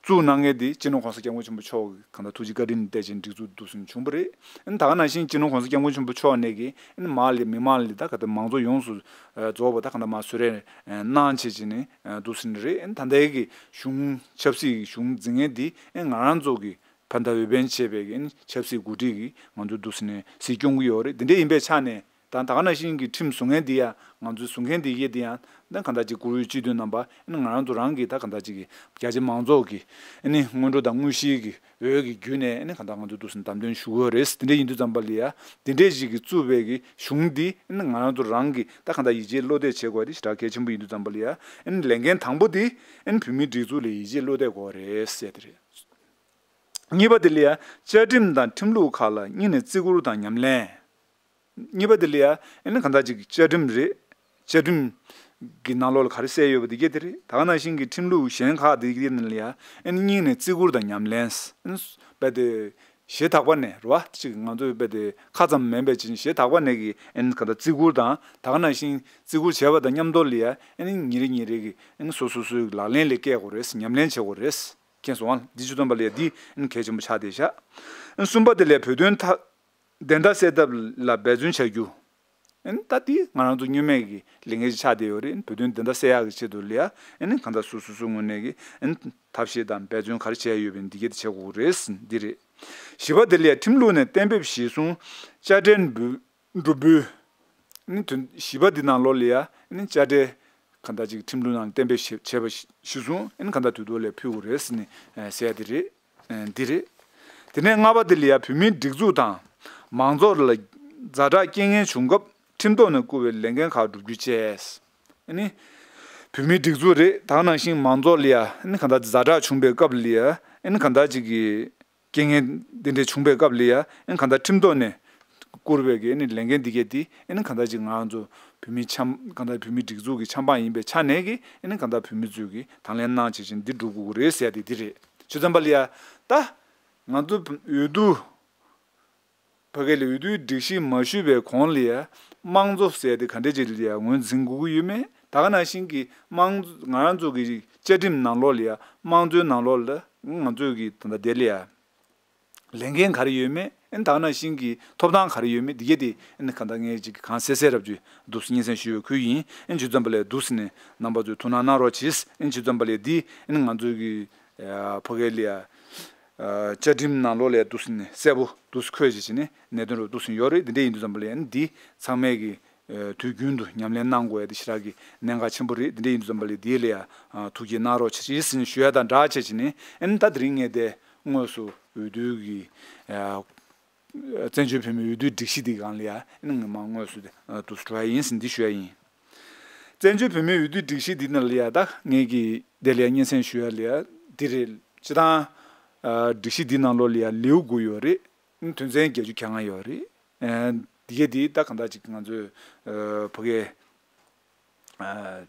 བཙུགས་གནང་མཁན་དེ་སྤྱི་ནོར་༸གོང་ས་༸སྐྱབས་མགོན་ཆེན་པོ་མཆོག་གི་གང་ལྟར་ཐུགས་རྗེ་བཀའ་དྲིན་བརྟེན་བྱས་འགྲིག་འཛུགས་འདུག་སེ་བྱུང་བ་རེད། ཨ་ནི་ད་ག་ནང་བཞིན་སྤྱི་ནོར་༸གོང་ས་༸སྐྱབས་མགོན་ཆེན་པོ་མཆོག་ནས་ཀྱི་ཨ་ནི་མར་ལ་མི་མང་ལ་ད་ག་ད་མང་གཙོ་ཡོངས་སུ་ཨ་རྫོགས་པ་ད་ག་ད་མར་གསོལ་རས་ཨ་གནང་བྱས་བྱས་ནས་ཨ་འདུག་སེ་ནི་རེད། ཨ་ནི་ད་ལྟའི་གི་གཞུང་ཆབ་སྲིད་ཀྱི་གཞུང་འཛིན་མཁན་འདི་ཨ་ནི་ང་རང་ཚོ་གི་ཕ་མཐའ་འོས་འཕེན་བྱས་པའི་གི་ཨ་ནི་ཆབ་སྲིད་འགོ་ཁྲིད་ཀྱིས་ང་ཚོ་འདུག་སེ་ནས་སྲིད་སྐྱོང་གི་ཡོད་རེད། འདི་འདྲ་ཡིན་པའི་ཆ་ནས། ད་ད་ག་ནང་བཞིན་གྱི་ཁྲིམས་བཟོ་མཁན་འདི་ཡང་ང་ཚོའི་བཟོ་མཁན་འདི་གས་འདི་ཡང་ད་གང་ལྟར་ཅིག་བཀུར་འོས་སྤྱི་འཐུས་རྣམ་པ་ཨ་ནི་ང་རང་ཚོ་རང་གི་ད་གང་ལྟར་ཅིག་གི་རྒྱ་ཆེ་མང་ཚོགས་ཀྱི་ཨ་ནི་སྔོན་འགྲོ་དང་དངོས་གཞིའི་གི་འོས་ཀྱི་བརྒྱུད་ནས་ཨ་ནི་གང་ལྟར་ང་ཚོ་འདུག་སེ་བདམས་ཐོན་ཞུ་གི་ཡོད་རེད། དེ་འདྲ་ཡིན་དུས་ཙམ་པ་ལ་ཡ་དེ་འདྲས་ཅིག་གི་བཙུགས་པའི་གི་གཞུང་འདི་ཨ་ནི་ང་རང་ཚོ་རང་གི་ད་གང་ལྟར་ཡིད་ཆེས་བློ་གཏད་བྱེད་དགོས་དེ་ཞེ་དྲག་གལ་ཆེན་པོ་ཡིན་དུས་ཙམ་པ་ལ་ཡ་ཨ་ནི་ལས་འགན་དང་པོ་འདི་ཨ་ནི་བོད་མིའི་སྒྲིག་འཛུགས་ལ་ཡིད་ཆེས་བློ་གཏད་དགོས་རེད་ཟེར་དེ་རེད། གཉིས་པ་དེ་ལ་ཡ་བཅའ་ཁྲིམས་དང་ཁྲིམས་ལུགས་ཁག་ལ་སྙིང་ནས་བརྩི་བཀུར་དང་ཉམས་ལེན། གཉིས་པ་དེ་ལ་ཡ་ཨ་ནི་གང་ལྟར་ཅིག་བཅའ་ཁྲིམས་རེད། བཅའ་ཁྲིམས་ཀྱི་ནང་ལོགས་ལ་ག་རེ་གསལ་ཡོད་པ་དེ་གས་དེ་རེད། ད་ག་ནང་བཞིན་གྱི་ཁྲིམས་ལུགས་གཞན་ཁག་དེ་གས་ནང་ལ་ཡ་ཨ་ནི་སྙིང་ནས་བརྩི་བཀུར་དང་ཉམས་ལེན། ཨ་ནི་རྦད་དེ་ཞེ་དྲག་པ་ནས་རེད་བ། ཅིག་ང་ཚོས་རྦད་དེ་ཁ་ཙམ་མིན་པའི་ཅིག་ཞེ་དྲག་པ་ནས་ཀྱི་ཨ་ནི་གང་ལྟར་བརྩི་བཀུར་དང་ད་ག་ནང་བཞིན་བརྩི་བཀུར་བྱས་པ་དང་མཉམ་དུ་ལ་ཡ་ཨ་ནི་ཉིན་རེ་ཉིན་རེ་གི་ཨ་ནི་སོ་སོ་སོའི་ལག་ལེན་ལ་བཀལ་དགོས་རེད། ཉམས་ལེན་བྱེད་དགོས་རེད། མཁྱེན་སོང་ཨ། འདི་བཅུ་ཐམ་པ་ལས་འདི་གལ་ཆེན་པོ་ཆགས་བསྡད་ཤག་གསུམ་པ་དེ་ལས་བོད་དོན་ཐ་བདེན་མཐའ་གསལ་ཐབས་ལ་འབད་བརྩོན་བྱ་རྒྱུ། ཨ་ནི་ད་འདི་ང་རང་ཚོ་སྔོན་མའི་གི་ལས་འགན་ཞིག་ཆགས་བསྡད་ཡོད་རེད། བོད་དོན་བདེན་མཐའ་གསལ་ཡག་གི་ཆེད་དུ་ལ་ཡ་ཨ་ནི་གང་ལྟར་སོ་སོ་སོའི་ངོས་ནས་གི་ཨ་ནི་ཐབས་ཤེས་དང་འབད་བརྩོན་ག་རེ་བྱས་ཡོད་པ་འདི་གས་དེ་བྱེད་དགོས་རེད། འདི་རེད། བཞི་པ་དེ་ལ་ཡ་ཁྲིམས་ལུགས་ནས་གཏན་འབེབས་གཞིར་བཟུང་དཔྱ་ཁྲལ་འབུལ། འགྲུབ་འབུལ། ནི་དོན་བཞི་པ་འདི་ནང་ལོགས་ལ་ཡ་ནི་དཔྱ་ཁྲལ་གང་ལྟར་ཅིག་ཁྲིམས་ལུགས་ནང་གཏན་འབེབས་བྱས་བྱས་པ་གཞིར་བཟུང་ཨ་ནི་གང་ལྟར་དུས་ཐོག་ལ་ཕུལ་དགོས་རེད་ཟེར་ནས་ཟེར་ཡ་དེ་རེད། འདི་རེད། དེ་ནས་ལྔ་པ་འདི་ལ་ཡ་བོད་མིའི་སྒྲིག་འཛུགས་དང་མང་ཚོགས་ལ་ཛ་དྲག་རྐྱེན་ངན་བྱུང་སྐབས་ཁྲིམས་ཐོག་ནས་བསྐུར་བའི་ལས་འགན་ཁག་བསྒྲུབ་རྒྱུ་བཅས། ཨ་ནི་བོད་མིའི་སྒྲིག་འཛུགས་རེད། ད་ག་ནང་བཞིན་མང་ཚོགས་ལ་ཡ་ཨ་ནི་གང་ལྟར་ཛ་དྲག་བྱུང་པའི་སྐབས་ལ་ཡ་ཨ་ནི་གང་ལྟར་ཅིག་གི་རྐྱེན་ངན་འདི་འདྲ་བྱུང་པའི་སྐབས་ལ་ཡ་ཨ་ནི་གང་ལྟར་ཁྲིམས་ཐོག་ནས་བསྐུར་བའི་གི་ཨ་ནི་ལས་འགན་འདི་གས་འདི་ཨ་ནི་གང་ལྟར་ཅིག་ང་རང་ཚོ་བོད་མི་ཆབ་གང་ལྟར་བོད་མི་སྒྲིག་འཛུགས་ཀྱི་ཆབ་འབངས་ཡིན་པའི་ཆ་ནས་ཀྱི་ཨ་ནི་གང་ལྟར་བོད་མི་ཚོས་ཀྱི་དང་ལེན་གནང་བྱེད་ཅིང་འདི་སྒྲུབ་དགོས་ཀྱི་རེད་ཟེར་ཡ་དེ་འདི་རེད། བྱས་ཙམ་པ་ལ་ཡ་ད་ང་ཚོ་འོས་བསྡུ་ཕ་གི་ལ་འོས་བསྡུའི་སྒྲིག་གཞི་མ་ཞུས་པའི་གོང་ལ་ཡ་དམངས་གཙོ་ཟེར་ཡ་དེ་ག་འདྲ་ཅིག་ལ་ཡ་ངོས་འཛིན་དགོས་ཀྱི་ཡོད་མེད། ད་ག་ནང་བཞིན་གྱི་དམངས་གཙོ་ང་རང་ཚོ་གི་བཅའ་ཁྲིམས་ནང་ལོགས་ལ་ཡ་དམངས་གཙོའི་ནང་ལོགས་ལ་ང་ཚོས་ཀྱི་ད་ལྟ་དེ་ལ་ཡ་ལས་འགན་ག་རེ་ཡོད་མེད། ཨ་ནི་ད་ག་ནང་བཞིན་གྱི་ཐོབ་ཐང་ག་རེ་ཡོད་མེད་འདི་གས་དེ་ཨ་ནི་གང་ལྟར་ངས་ཅིག་གང་གསལ་གསལ་རབ་ཅིག་འདུག་སེ་སྙན་སེང་ཞུ་བའི་ཁུལ་ཡིན། ཨ་ནི་བྱས་ཙམ་པ་ལས་འདུག་སེ་ནས་རྣམ་པ་ཚོས་ཐུགས་སྣང་གནང་རོགས་གྱིས། ཨ་ནི་བྱས་ཙམ་པ་ལས་འདི་ཨ་ནི་ང་ཚོའི་གི་ཕ་གི་ལ་ཡ་བཅའ་ཁྲིམས་ནང་ལོགས་ལ་ཡ་འདུག་སེ་ནས་གསལ་པོ་འདུག་སེ་འཁོད་བྱས་བྱས་ནས་གནད་དོན་རུ་འདུག་སེ་ཡོད་རེད། འདི་འདྲ་ཡིན་དུས་ཙམ་པ་ལ་ཡ་ཨ་ནི་འདི་ཚང་མས་གི་དུས་རྒྱུན་དུ་ཉམས་ལེན་གནང་དགོས་ཡ་དེ་ཞེ་དྲག་གི་གནད་འགག་ཆེན་པོ་རེད། དེ་འདྲ་ཡིན་དུས་ཙམ་པ་ལ་དེ་ལ་ཡ་ཐུགས་རྗེ་གནང་རོགས་བྱེད་ཅེས་ཟེར་ནས་ཞུ་ཡ་དང་སྦྲགས་བྱས་བྱས་ནས་ཨ་ནི་ད་དེ་རིང་ངས་དེ་དངོས་སུ་འོས་བསྡུའི་གི་བཙན་བྱོལ་བོད་མིའི་འོས་བསྡུའི་སྒྲིག་གཞི་དེ་སྒང་ལ་ཡ་ཨ་ནི་ངས་མར་དངོས་སུ་དེ་དུ་འགྲོ་ཡ་ཡིན་ཟེར་འདི་ཞུ་ཡ་ཡིན། བཙན་བྱོལ་བོད་མིའི་འོས་བསྡུའི་སྒྲིག་གཞི་འདི་ནང་ལ་ཡ་ད་ངས་གི་དེ་ལ་ཡ་སྙན་སེང་ཞུ་ཡ་ལ་ཡ་འདི་རེད། སྤྱིར་བཏང་སྒྲིག་གཞི་འདི་ནང་ལོགས་ལ་ཡ་ལེའུ་དགུ་ཡོད་རེད། དོན་ཚན་བརྒྱད་ཅུ་གྱ་ལྔ་ཡོད་རེད། ཨ་འདི་གས་འདི་ད་གང་ལྟར་ཅིག་ང་ཚོས་ཨ་ཕ་གི་ཨ་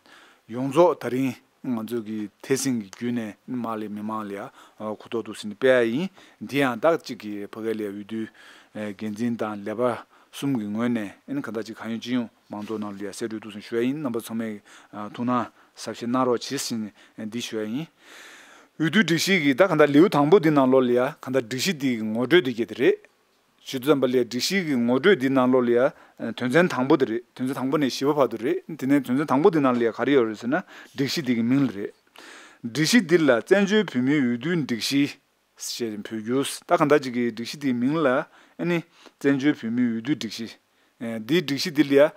ཡོངས་རྫོགས་ད་རིང་ང་ཚོས་ཀྱི་ཐད་སྲིང་གི་བརྒྱུད་ནས་མར་ལ་མི་མང་ལ་ཡ་ཨ་གོ་རྟོགས་འདུག་སེ་ནས་སྤེལ་ཡ་ཡིན། འདི་ཡང་ད་ཅིག་གི་ཕ་གི་ལ་ཡ་འོས་བསྡུའི་ཨ་འགན་འཛིན་དང་ལས་པ་གསུམ་གྱི་ངོས་ནས་ཨ་ནི་གང་ལྟར་ཅིག་གང་ཡོད་ཅི་ཡོང་མང་ཚོགས་ནང་ལ་ཡ་གསལ་སྒྲོན་འདུག་སེ་ཞུ་ཡ་ཡིན། རྣམ་པ་ཚང་མས་ཨ་ཐུགས་སྣང་གཟབ་བཤད་གནང་རོགས་གྱིས་ཟེར་ནས་འདི་ཞུ་ཡ་ཡིན། འོས་བསྡུའི་སྒྲིག་གཞི་གི་ད་གང་ལྟར་ལེའུ་དང་པོ་འདི་ནང་ལོགས་ལ་ཡ་གང་ལྟར་སྒྲིག་གཞི་འདི་གི་ངོ་སྤྲོད་འདི་གས་དེ་རེད། ཞུ་དུས་ཙམ་པ་ལས་སྒྲིག་གཞི་གི་ངོ་སྤྲོད་འདི་ནང་ལོགས་ལ་ཡ་དོན་ཚན་དང་པོ་དེ་རེད། དོན་ཚན་དང་པོ་ནས་བཞི་པ་བར་དུ་རེད། དེ་ནས་དོན་ཚན་དང་པོ་འདི་ནང་ལ་ཡ་ག་རེ་ཡོད་རེད་ཟེར་ན་སྒྲིག་གཞི་འདི་གི་མིང་ལ་རེད། སྒྲིག་གཞི་འདི་ལ་བཙན་བྱོལ་བོད་མིའི་འོས་བསྡུའི་སྒྲིག་གཞི། ཞེས་འབོད་རྒྱུ། ད་གང་ལྟར་ཅིག་གི་སྒྲིག་གཞི་དེའི་མིང་ལ་ཨ་ནི་བཙན་བྱོལ་བོད་མིའི་འོས་བསྡུའི་སྒྲིག་གཞི། ཨེ་འདིའི་སྒྲིག་གཞི་འདི་ལ་ཡ། ཨ་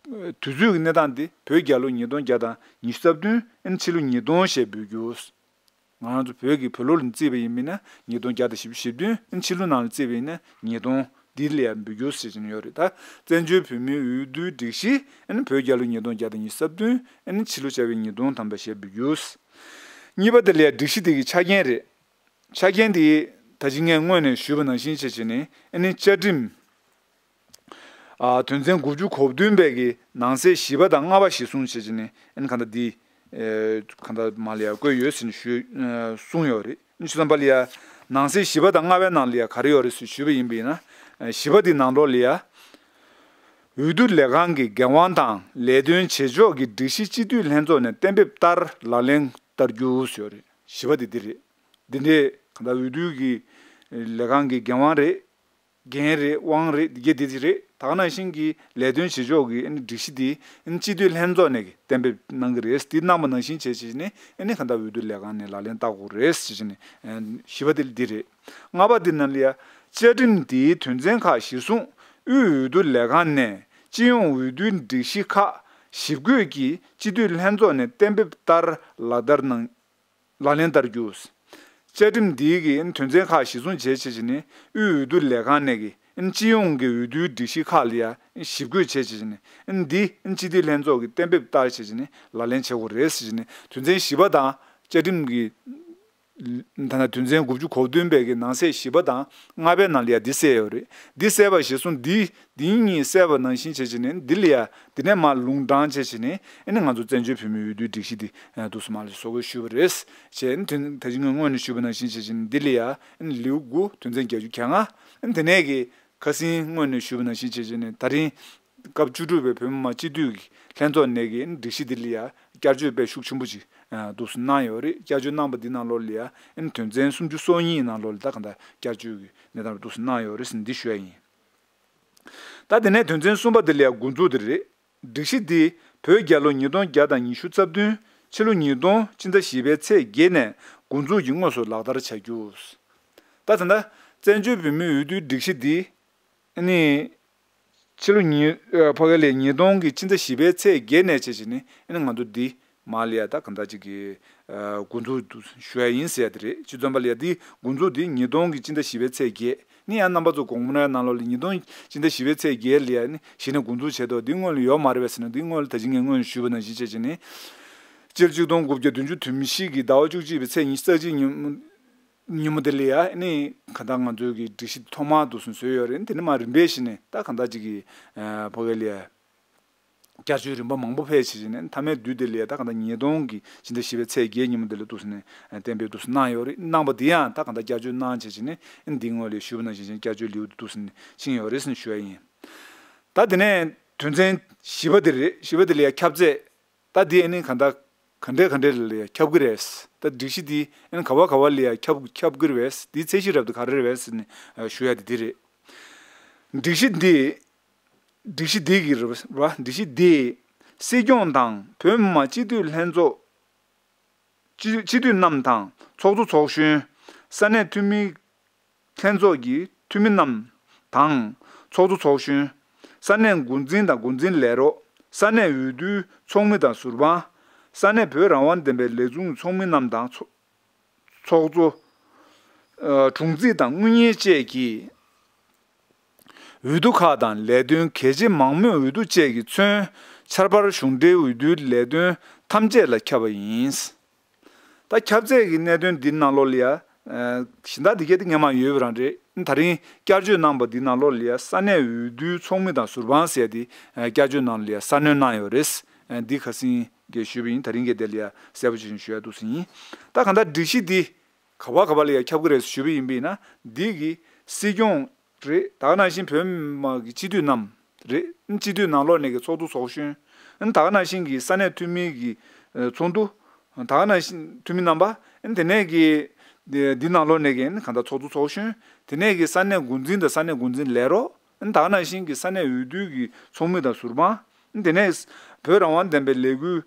དུས་ཚོད་ཀྱི་གནས་སྟངས་འདི་བོད་རྒྱལ་ལོ་ཉིས་སྟོང་བརྒྱ་དང་ཉི་ཤུ་རྩ་བདུན། ཨ་ནི་ཕྱི་ལོ་ཉིས་སྟོང་ཞེས་འབོད་རྒྱུ། ང་རང་ཚོ་བོད་ཀྱི་བོད་ལོ་ལ་བརྩིས་པ་ཡིན་ན་ཉིས་སྟོང་བརྒྱ་དང་བཞི་བཅུ་ཞེ་བདུན། ཨ་ནི་ཕྱི་ལོ་ནང་ལ་བརྩིས་པ་ཡིན་ན་ཉིས་སྟོང་འདི་ལ་ཡ་འབོད་རྒྱུ་ཟེར་བཞིན་ཡོད་རེད། ད་བཙན་བྱོལ་བོད་མིའི་འོས་བསྡུའི་སྒྲིག་གཞི། ཨ་ནི་བོད་རྒྱལ་ལོ་ཉིས་སྟོང་བརྒྱ་དང་ཉི་ཤུ་རྩ་བདུན། ཨ་ནི་ཕྱི་ལོ་བྱ་བའི་ཉིས་སྟོང་ཐམ་པ་ཞེས་འབོད་རྒྱུ། གཉིས་པ་དེ་ལ་ཡ་སྒྲིག་གཞི་དེ་གི་ཆ་རྐྱེན་རེད། ཆ་རྐྱེན་དེ་ད་ཅི་ངས་སྔོན་ནས་ཞུས་པ་ནང་བཞིན་བྱས་བྱས་ནས། ཨ་ནི་བཅའ་ཁྲིམས་ཨ་དོན་ཚན་དགུ་བཅུ་གོ་བདུན་པའི་གི་ནང་གསེས་བཞི་པ་དང་ལྔ་པ་གཞིར་བཟུང་བྱས་བྱས་ནས། ཨ་ནི་གང་ལྟར་འདི་ཨེ་གང་ལྟར་མ་ལ་ཡ་བཀོད་ཡོད་ཟེར་ནས་ཞུ་ཨ་གསུངས་ཡོད་རེད། ཨ་ནི་ཞུ་ཙམ་པ་ལ་ཡ་ནང་གསེས་བཞི་པ་དང་ལྔ་པའི་ནང་ལ་ཡ་ག་རེ་ཡོད་རེད་ཟེར་ཞུས་པ་ཡིན་པ་ཡིན་ན། ཨ་བཞི་པ་འདི་ནང་ལོགས་ལ་ཡ། འོས་བསྡུ་ལས་ཁང་གི་འགན་དབང་དང་ལས་དོན་བྱེད་ཕྱོགས་ཀྱི་སྒྲིག་གཞི་སྤྱི་འཐུས་ལྷན་ཚོགས་ནས་གཏན་འབེབས་ལྟར་ལག་ལེན་བསྟར་རྒྱུ་ཞུ་ཡོད་རེད། བཞི་པ་དེ་འདི་རེད། འདི་འདྲའི་གང་ལྟར་འོས་བསྡུ་གི་ལས་ཁང་གི་འགན་དབང་རེད། འགན་རེད། དབང་རེད། འདི་ག་འདི་རེད། ད་ག་ནང་བཞིན་གྱི་ལས་དོན་བྱེད་ཕྱོགས་ཀྱི་ཨ་ནི་སྒྲིག་གཞི་འདི་ཨ་ནི་སྤྱི་འཐུས་ལྷན་ཚོགས་ནས་གཏན་འབེབས་གནང་གི་རེད། འདི་གནང་བ་ནང་བཞིན་བྱས་བྱས་ནས་ཨ་ནི་གང་ལྟར་འོས་བསྡུ་ལས་ཁང་ནས་ལག་ལེན་བསྟར་དགོས་རེད་ཟེར་བྱས་ནས། ཨ་བཞི་པ་དེ་འདི་རེད། ལྔ་པ་དེ་ནང་ལ་ཡ། བཅའ་ཁྲིམས་འདིའི་དོན་ཚན་ཁག་གཞིར་བཟུང་དབུས་འོས་བསྡུ་ལས་ཁང་ནས་སྤྱི་ཡོངས་འོས་བསྡུའི་སྒྲིག་གཞི་ཁག་ཞིབ་འགོད་ཀྱིས་སྤྱི་འཐུས་ལྷན་ཚོགས་ནས་གཏན་འབེབས་ལྟར་ལག་བསྟར་གནང་། ལག་ལེན་བསྟར་རྒྱུ། བཅའ་ཁྲིམས་འདིའི་གི་དོན་ཚན་ཁག་གཞིར་བཟུང་བྱས་བྱས་བྱས་ནས་དབུས་འོས་བསྡུ་ལས་ཁང་ནས་གི་སྤྱི་ཡོངས་ཀྱི་འོས་བསྡུའི་སྒྲིག་གཞི་ཁག་ལ་ཡ་ཞིབ་འགོད་བྱས་བྱས་བྱས་ནས། འདི་སྤྱི་འཐུས་ལྷན་ཚོགས་ཀྱིས་གཏན་འབེབས་ལྟར་བྱས་བྱས་ནས་ལག་ལེན་བྱེད་དགོས་རེད་ཟེར་བྱས་ནས། དོན་ཚན་བཞི་པ་དང་བཅའ་ཁྲིམས་ཀྱི་ད་ལྟ་དོན་ཚན་དགུ་བཅུ་གོ་བདུན་པའི་གི་ནང་གསེས་བཞི་པ་དང་ལྔ་པའི་ནང་ལ་ཡ་འདི་གསལ་ཡོད་རེད། འདི་གསལ་བ་གཞིར་བཟུང་འདི་འདི་གཉིས་གསལ་བ་ནང་བཞིན་བྱས་བྱས་ནས། འདི་ལ་ཡ་འདི་ནས་མར་ལུང་དྲངས་བྱས་བྱས་ནས། ཨ་ནི་ང་ཚོ་བཙན་བྱོལ་བོད་མིའི་འོས་བསྡུའི་སྒྲིག་གཞི་འདི་ཨ་འདུག་སེ་མར་ལ་བཟོ་དགོས་ཞུས་པ་རེད། བྱས་ནས་དོན་ད་ཅི་ངས་སྔོན་ནས་ཞུས་པ་ནང་བཞིན་བྱས་བྱས་ནས། འདི་ལ་ཡ་ཨ་ནི་ལེའུ་དགུ་དོན་ཚན་བརྒྱད་ཅུ་གྱ་ལྔ། ཨ་ནི་དེ་ནས་གི་ཁ་སང་སྔོན་ནས་ཞུས་པ་ནང་བཞིན་བྱས་བྱས་ནས། ད་རིང་སྐབས་བཅུ་དྲུག་པའི་བོད་མི་མང་སྤྱི་འཐུས་ཀྱི་ལྷན་ཚོགས་ནས་ཀྱི་སྒྲིག་གཞི་འདི་ལ་ཡ་བསྐྱར་བཅོས་དཔེ་ཤུགས་ཆེན་པོ་ཅིག་ཨ་འདུག་སེ་གནང་ཡོད་རེད། བསྐྱར་བཅོས་གནང་བ་འདི་ནང་ལོགས་ལ་ཡ་ཨ་ནི་དོན་ཚན་སུམ་ཅུ་སོ་གཉིས་ནང་ལོགས་ལ་ད་གང་ལྟར་བསྐྱར་བཅོས་ཀྱི་གནས་སྟངས་འདུག་སེ་གནང་ཡོད་རེད་ཟེར་ནས་འདི་ཞུ་ཡ་ཡིན། ད་དེ་ནས་དོན་ཚན་གསུམ་པ་འདི་ལ་ཡ་འགོ་འཛུགས་འདི་རེད། སྒྲིག་གཞི་འདི་བོད་རྒྱལ་ལོ་ཉིས་སྟོང་བརྒྱ་དང་ཉི་ཤུ་རྩ་བདུན། ཕྱི་ལོ་ཉིས་སྟོང་སྤྱི་ཟླ་བཞི་པའི་ཚེས་བརྒྱད་ནས་འགོ་འཛུགས་ཀྱིས་དངོས་སུ་ལག་བསྟར་བྱ་རྒྱུ། ད་ད་ལྟ་བཙན་བྱོལ་བོད་མིའི་འོས་བསྡུའི་སྒྲིག་གཞི་འདི་ཨ་ནི་ཕྱི་ལོ་ཉིས་ཨ་ཕ་གི་ལ་ཉིས་སྟོང་གི་སྤྱི་ཟླ་བཞི་པའི་ཚེས་བརྒྱད་ནས་བྱས་བྱས་ནས། ཨ་ནི་ང་ཚོ་འདི་མར་ལ་ཡ་ད་གང་ལྟར་ཅིག་གི་ཨ་འགོ་འཛུགས་འདུག་ཞུ་ཡ་ཡིན་ཟེར་ཡ་དེ་རེད། སྤྱི་བཙན་པ་ལ་ཡ་འདི་འགོ་འཛུགས་འདི་ཉིས་སྟོང་གི་སྤྱི་ཟླ་བཞི་པའི་ཚེས་བརྒྱད། ནི་ཡང་རྣམ་པ་ཚོ་དགོངས་པ་ན་ནང་ལོགས་ལ་ཉིས་སྟོང་སྤྱི་ཟླ་བཞི་པའི་ཚེས་བརྒྱད་ལ་ཡ་ནི་གཞི་ནས་འགོ་འཛུགས་བྱས་ཏོ། འདི་སྔོན་ལ་ཡོད་མ་རེད་པས་ཟེར་ན། འདི་སྔོན་ལ་ད་ཅི་ངས་སྔོན་ལ་ཞུས་པ་ནང་བཞིན་བྱས་བྱས་ནས། སྤྱི་ལོ་གཅིག་སྟོང་དགུ་བརྒྱ་བདུན་ཅུ་དོན་བཞི་གི་ཟླ་བ་བཅུ་གཅིག་པའི་ཚེས་ཉི་ཤུ་རྩ་གཅིག་ཉིན་མོ། ཉིན་མོ་དེ་ལ་ཡ་ནི་གང་ལྟར་ང་ཚོའི་གི་སྒྲིག་གཞི་ཐོག་མར་འདུག་སེ་བཟོས་ཡོད་རེད། དེ་ནས་མར་རིམ་པས་བྱས་ནས་ད་གང་ལྟར་ཅིག་གི་ཨ་ཕ་གི་ལ་ཡ་བསྐྱར་བཅོས་རིམ་པ་མང་པོ་ཕེབས་བྱས་བྱས་ནས། མཐའ་མའི་དུས་དེ་ལ་ཡ་ད་གང་ལྟར་ཉིས་སྟོང་གི་སྤྱི་ཟླ་བཞི་པའི་ཚེས་བརྒྱད་ཉིན་མོ་དེ་ལ་འདུག་སེ་ནས་གཏན་འབེབས་འདུག་སེ་གནང་ཡོད་རེད། གནང་བ་དེ་ཡང་ད་གང་ལྟར་བསྐྱར་བཅོས་གནང་བྱས་བྱས་ནས། འདི་སྔོན་ལ་ཞུས་པ་ནང་བཞིན་བསྐྱར་བཅོས་ལེའུ་དེ་འདུག་སེ་ནས་ཕྱིན་ཡོད་རེད་ཟེར་ནས་ཞུ་ཡ་ཡིན། ད་དེ་ནས་དོན་ཚན་བཞི་པ་དེ་རེད། བཞི་པ་དེ་ལ་ཡ་ཁྱབ་ཚད། ད་འདི་ཨ་ནི་གང་ལྟར་ག་འདྲས་ག་འདྲས་ལ་ཡ་ཁྱབ་ཀྱི་རེད། ད་སྒྲིག་གཞི་འདི་ཨ་ནི་ག་བ་ག་བ་ལ་ཡ་ཁྱབ་ཁྱབ་ཀྱི་རེད། འདིའི་ཚད་གཞི་རབ་དེ་ག་རེ་རེད་ཟེར་ནས་ཞུ་ཡ་དེ་འདི་རེད། སྒྲིག་གཞི་འདི། སྒྲིག་གཞི་འདི་གི་རེད་བ། སྒྲིག་གཞི་འདི་སྲིད་སྐྱོང་དང་བོད་མི་མང་སྤྱི་འཐུས་ལྷན་ཚོགས། སྤྱི་སྤྱི་འཐུས་རྣམས་དང་ཚོགས་གཙོ་ཚོགས་གཞོན། ས་གནས་འཐུས་མི་ལྷན་ཚོགས་ཀྱི་འཐུས་མི་རྣམས་དང་ཚོགས་གཙོ་ཚོགས་གཞོན། ས་གནས་འགོ་འཛིན་དང་འགོ་འཛིན་ལས་རོགས། ས་གནས་འོས་བསྡུའི་ཚོགས་མི་དང་ཟུར་དཔང་། ས་གནས་བོད་རང་དབང་ལྡན་པའི་ལས་ཁུངས་ཚོགས་མི་རྣམས་དང་ཚོ་ཚོགས་གཙོ། ཨ་དྲུང་རྩིས་དང་དངུལ་གཉེར་བཅས་ཀྱི་འོས་བསྡུ་ཁག་དང་ལས་དོན་གལ་ཆེ་མང་མོས་འོས་བསྡུ་བཅས་ཀྱིས་མཚོན་ཆར་པར་གཞུང་འབྲེལ་འོས་བསྡུའི་ལས་དོན་ཐམས་ཅད་ལ་ཁྱབ་པ་ཡིན། ད་ཁྱབ་ཚད་ཀྱི་གནད་དོན་འདི་ནང་ལོགས་ལ་ཡ། ཨ་གཞན་དག་འདི་གས་དེ་སྔོན་མ་ཡོད་པ་རང་རེད། ད་རིང་བསྐྱར་བཅོས་གནང་པ་འདི་ནང་ལོགས་ལ་ཡ། ས་གནས་འོས་བསྡུའི་ཚོགས་མི་དང་ཟུར་དཔང་ཟེར་ཡ་དེ་ཨ་བསྐྱར་བཅོས་ནང་ལ་ཡ་གསར་སྣོན་གནང་ཡོད་རེད། ཨ་འདི་ཁ་སང་གས་ཞུས་པ་ཡིན། ད་རིང་གས་དེ་ལ་ཡ་གསལ་པོ་ཅིག་ཞུ་ཡ་འདུག་སེ་ཡིན། ད་གང་ལྟར་སྒྲིག་གཞི་འདི་ག་བ་ག་བ་ལ་ཡ་ཁྱབ་ཀྱི་རེད་ཞུས་པ་ཡིན་པ་ཡིན་ན། འདི་གི་སྲིད་སྐྱོང་རེད། ད་ག་ནང་བཞིན་བོད་མི་མང་གི་སྤྱི་འཐུས་རྣམས་རེད། སྤྱི་འཐུས་ནང་ལོགས་ནས་ཀྱི་ཚོགས་གཙོ་ཚོགས་གཞོན། ད་ག་ནང་བཞིན་གྱི་ས་གནས་འཐུས་མི་གི་ཚོགས་འདུ། ད་ག་ནང་བཞིན་འཐུས་མི་རྣམ་པ། དེ་ནས་ཀྱི་འདི་ནང་ལོགས་ནས་ཀྱི་གང་ལྟར་ཚོགས་གཙོ་ཚོགས་གཞོན། དེ་ནས་ཀྱི་ས་གནས་འགོ་འཛིན་དང་ས་གནས་འགོ་འཛིན་ལས་རོགས། ད་ག་ནང་བཞིན་གྱི་ས་གནས་འོས་བསྡུ་གི་ཚོགས་མི་དང་ཟུར་དཔང་། དེ་ནས་བོད་རང་དབང་ལྡན་པའི་ལས་འགུལ་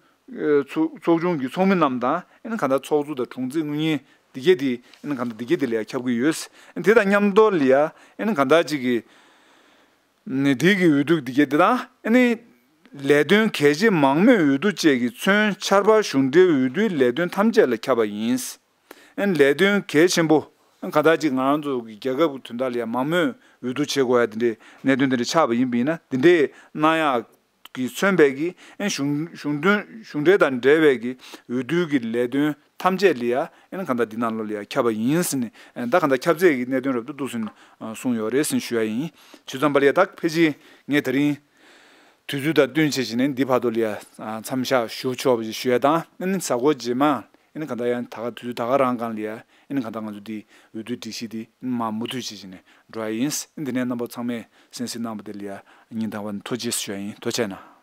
ཚོགས་ཚོགས་ཆུང་གི་ཚོགས་མི་རྣམས་དང་། གང་ལྟར་ཚོགས་གཙོ་དང་དྲུང་རྩིས་དངུལ་གཉེར། འདི་གས་དེ་ཨ་ནི་གང་ལྟར་འདི་གས་དེ་ལ་ཡ་ཁྱབ་ཀྱི་ཡོད། དེ་དང་མཉམ་དུ་ལ་ཡ་ཨ་ནི་གང་ལྟར་ཅིག་གི་ནི་དེ་གི་འོས་བསྡུ་འདི་གས་དེ་དང་ཨ་ནི་ལས་དོན་གལ་ཆེ་མང་མོས་འོས་བསྡུ་བཅས་ཀྱིས་མཚོན་ཆར་པ་གཞུང་འབྲེལ་འོས་བསྡུའི་ལས་དོན་ཐམས་ཅད་ལ་ཁྱབ་པ་ཡིན། ཨ་ནི་ལས་དོན་གལ་ཆེན་པོ་གང་ལྟར་ཅིག་ང་རང་ཚོ་གི་རྒྱལ་ཁབ་ཀྱི་དོན་དག་ལ་ཡ་མང་མོས་འོས་བསྡུ་བྱེད་དགོས་ཡ་དེ་འདྲའི་གནད་དོན་དེ་འདྲ་ཆགས་པ་ཡིན་པ་ཡིན་ན་དེ་འདྲའི་གནང་ཡག་གིས་མཚོན་པའི་གི་ཨ་ནི་གཞུང་གཞུང་དོན་གཞུང་འབྲེལ་དང་འབྲེལ་བའི་གི་འོས་བསྡུ་གི་ལས་དོན་ཐམས་ཅད་ལ་ཡ་ཨ་ནི་གང་ལྟར་འདི་ནང་ལོགས་ལ་ཡ་ཁྱབ་པ་ཡིན་ཟེར་ནས་ཨ་ནི་ད་གང་ལྟར་ཁྱབ་ཚད་ཀྱི་གནད་དོན་རབ་ཏུ་ཏུ་ཟིན་གསུངས་ཡོད་རེད་ཟེར་ཞུ་ཡ་ཡིན། བྱས་ཙང་པ་ལ་ཡ་ད་ཕལ་ཆེར་ངས་ད་རིང་དུས་ཚོད་དང་བསྟུན་བྱས་བྱས་ནས་འདི་བར་དུ་ལ་ཡ་མཚམས་བཞག་ཞུ་ཆོག་པ་ཞིག་ཞུ་ཡ་དང་ཨ་ནི་གཟའ་འཁོར་རྗེས་མ་ཨ་ནི་གང་ལྟར་ཡང་ད་ག་དུས་ཚོད་ད་ག་རང་སྒང་ལ་ཡ་ཨ་ནི་གང་ལྟར་ང་ཚོ་འདི་འོས་བསྡུའི་སྒྲིག་གཞི་འདི་མ་མུ་མཐུད་བྱས་བྱས་ནས་འགྲོ་ཡ་ཡིན། འདི་ནས་རྣམ་པ་ཚང་མས་གསན་གཟིགས་གནང་བ་དེ་ལ་ཡ་སྙིང་ཐག་པ་ནས་ཐུགས་རྗེ་ཆེ་ཞུ་ཡ་ཡིན། ཐུགས་རྗེ་གནང་།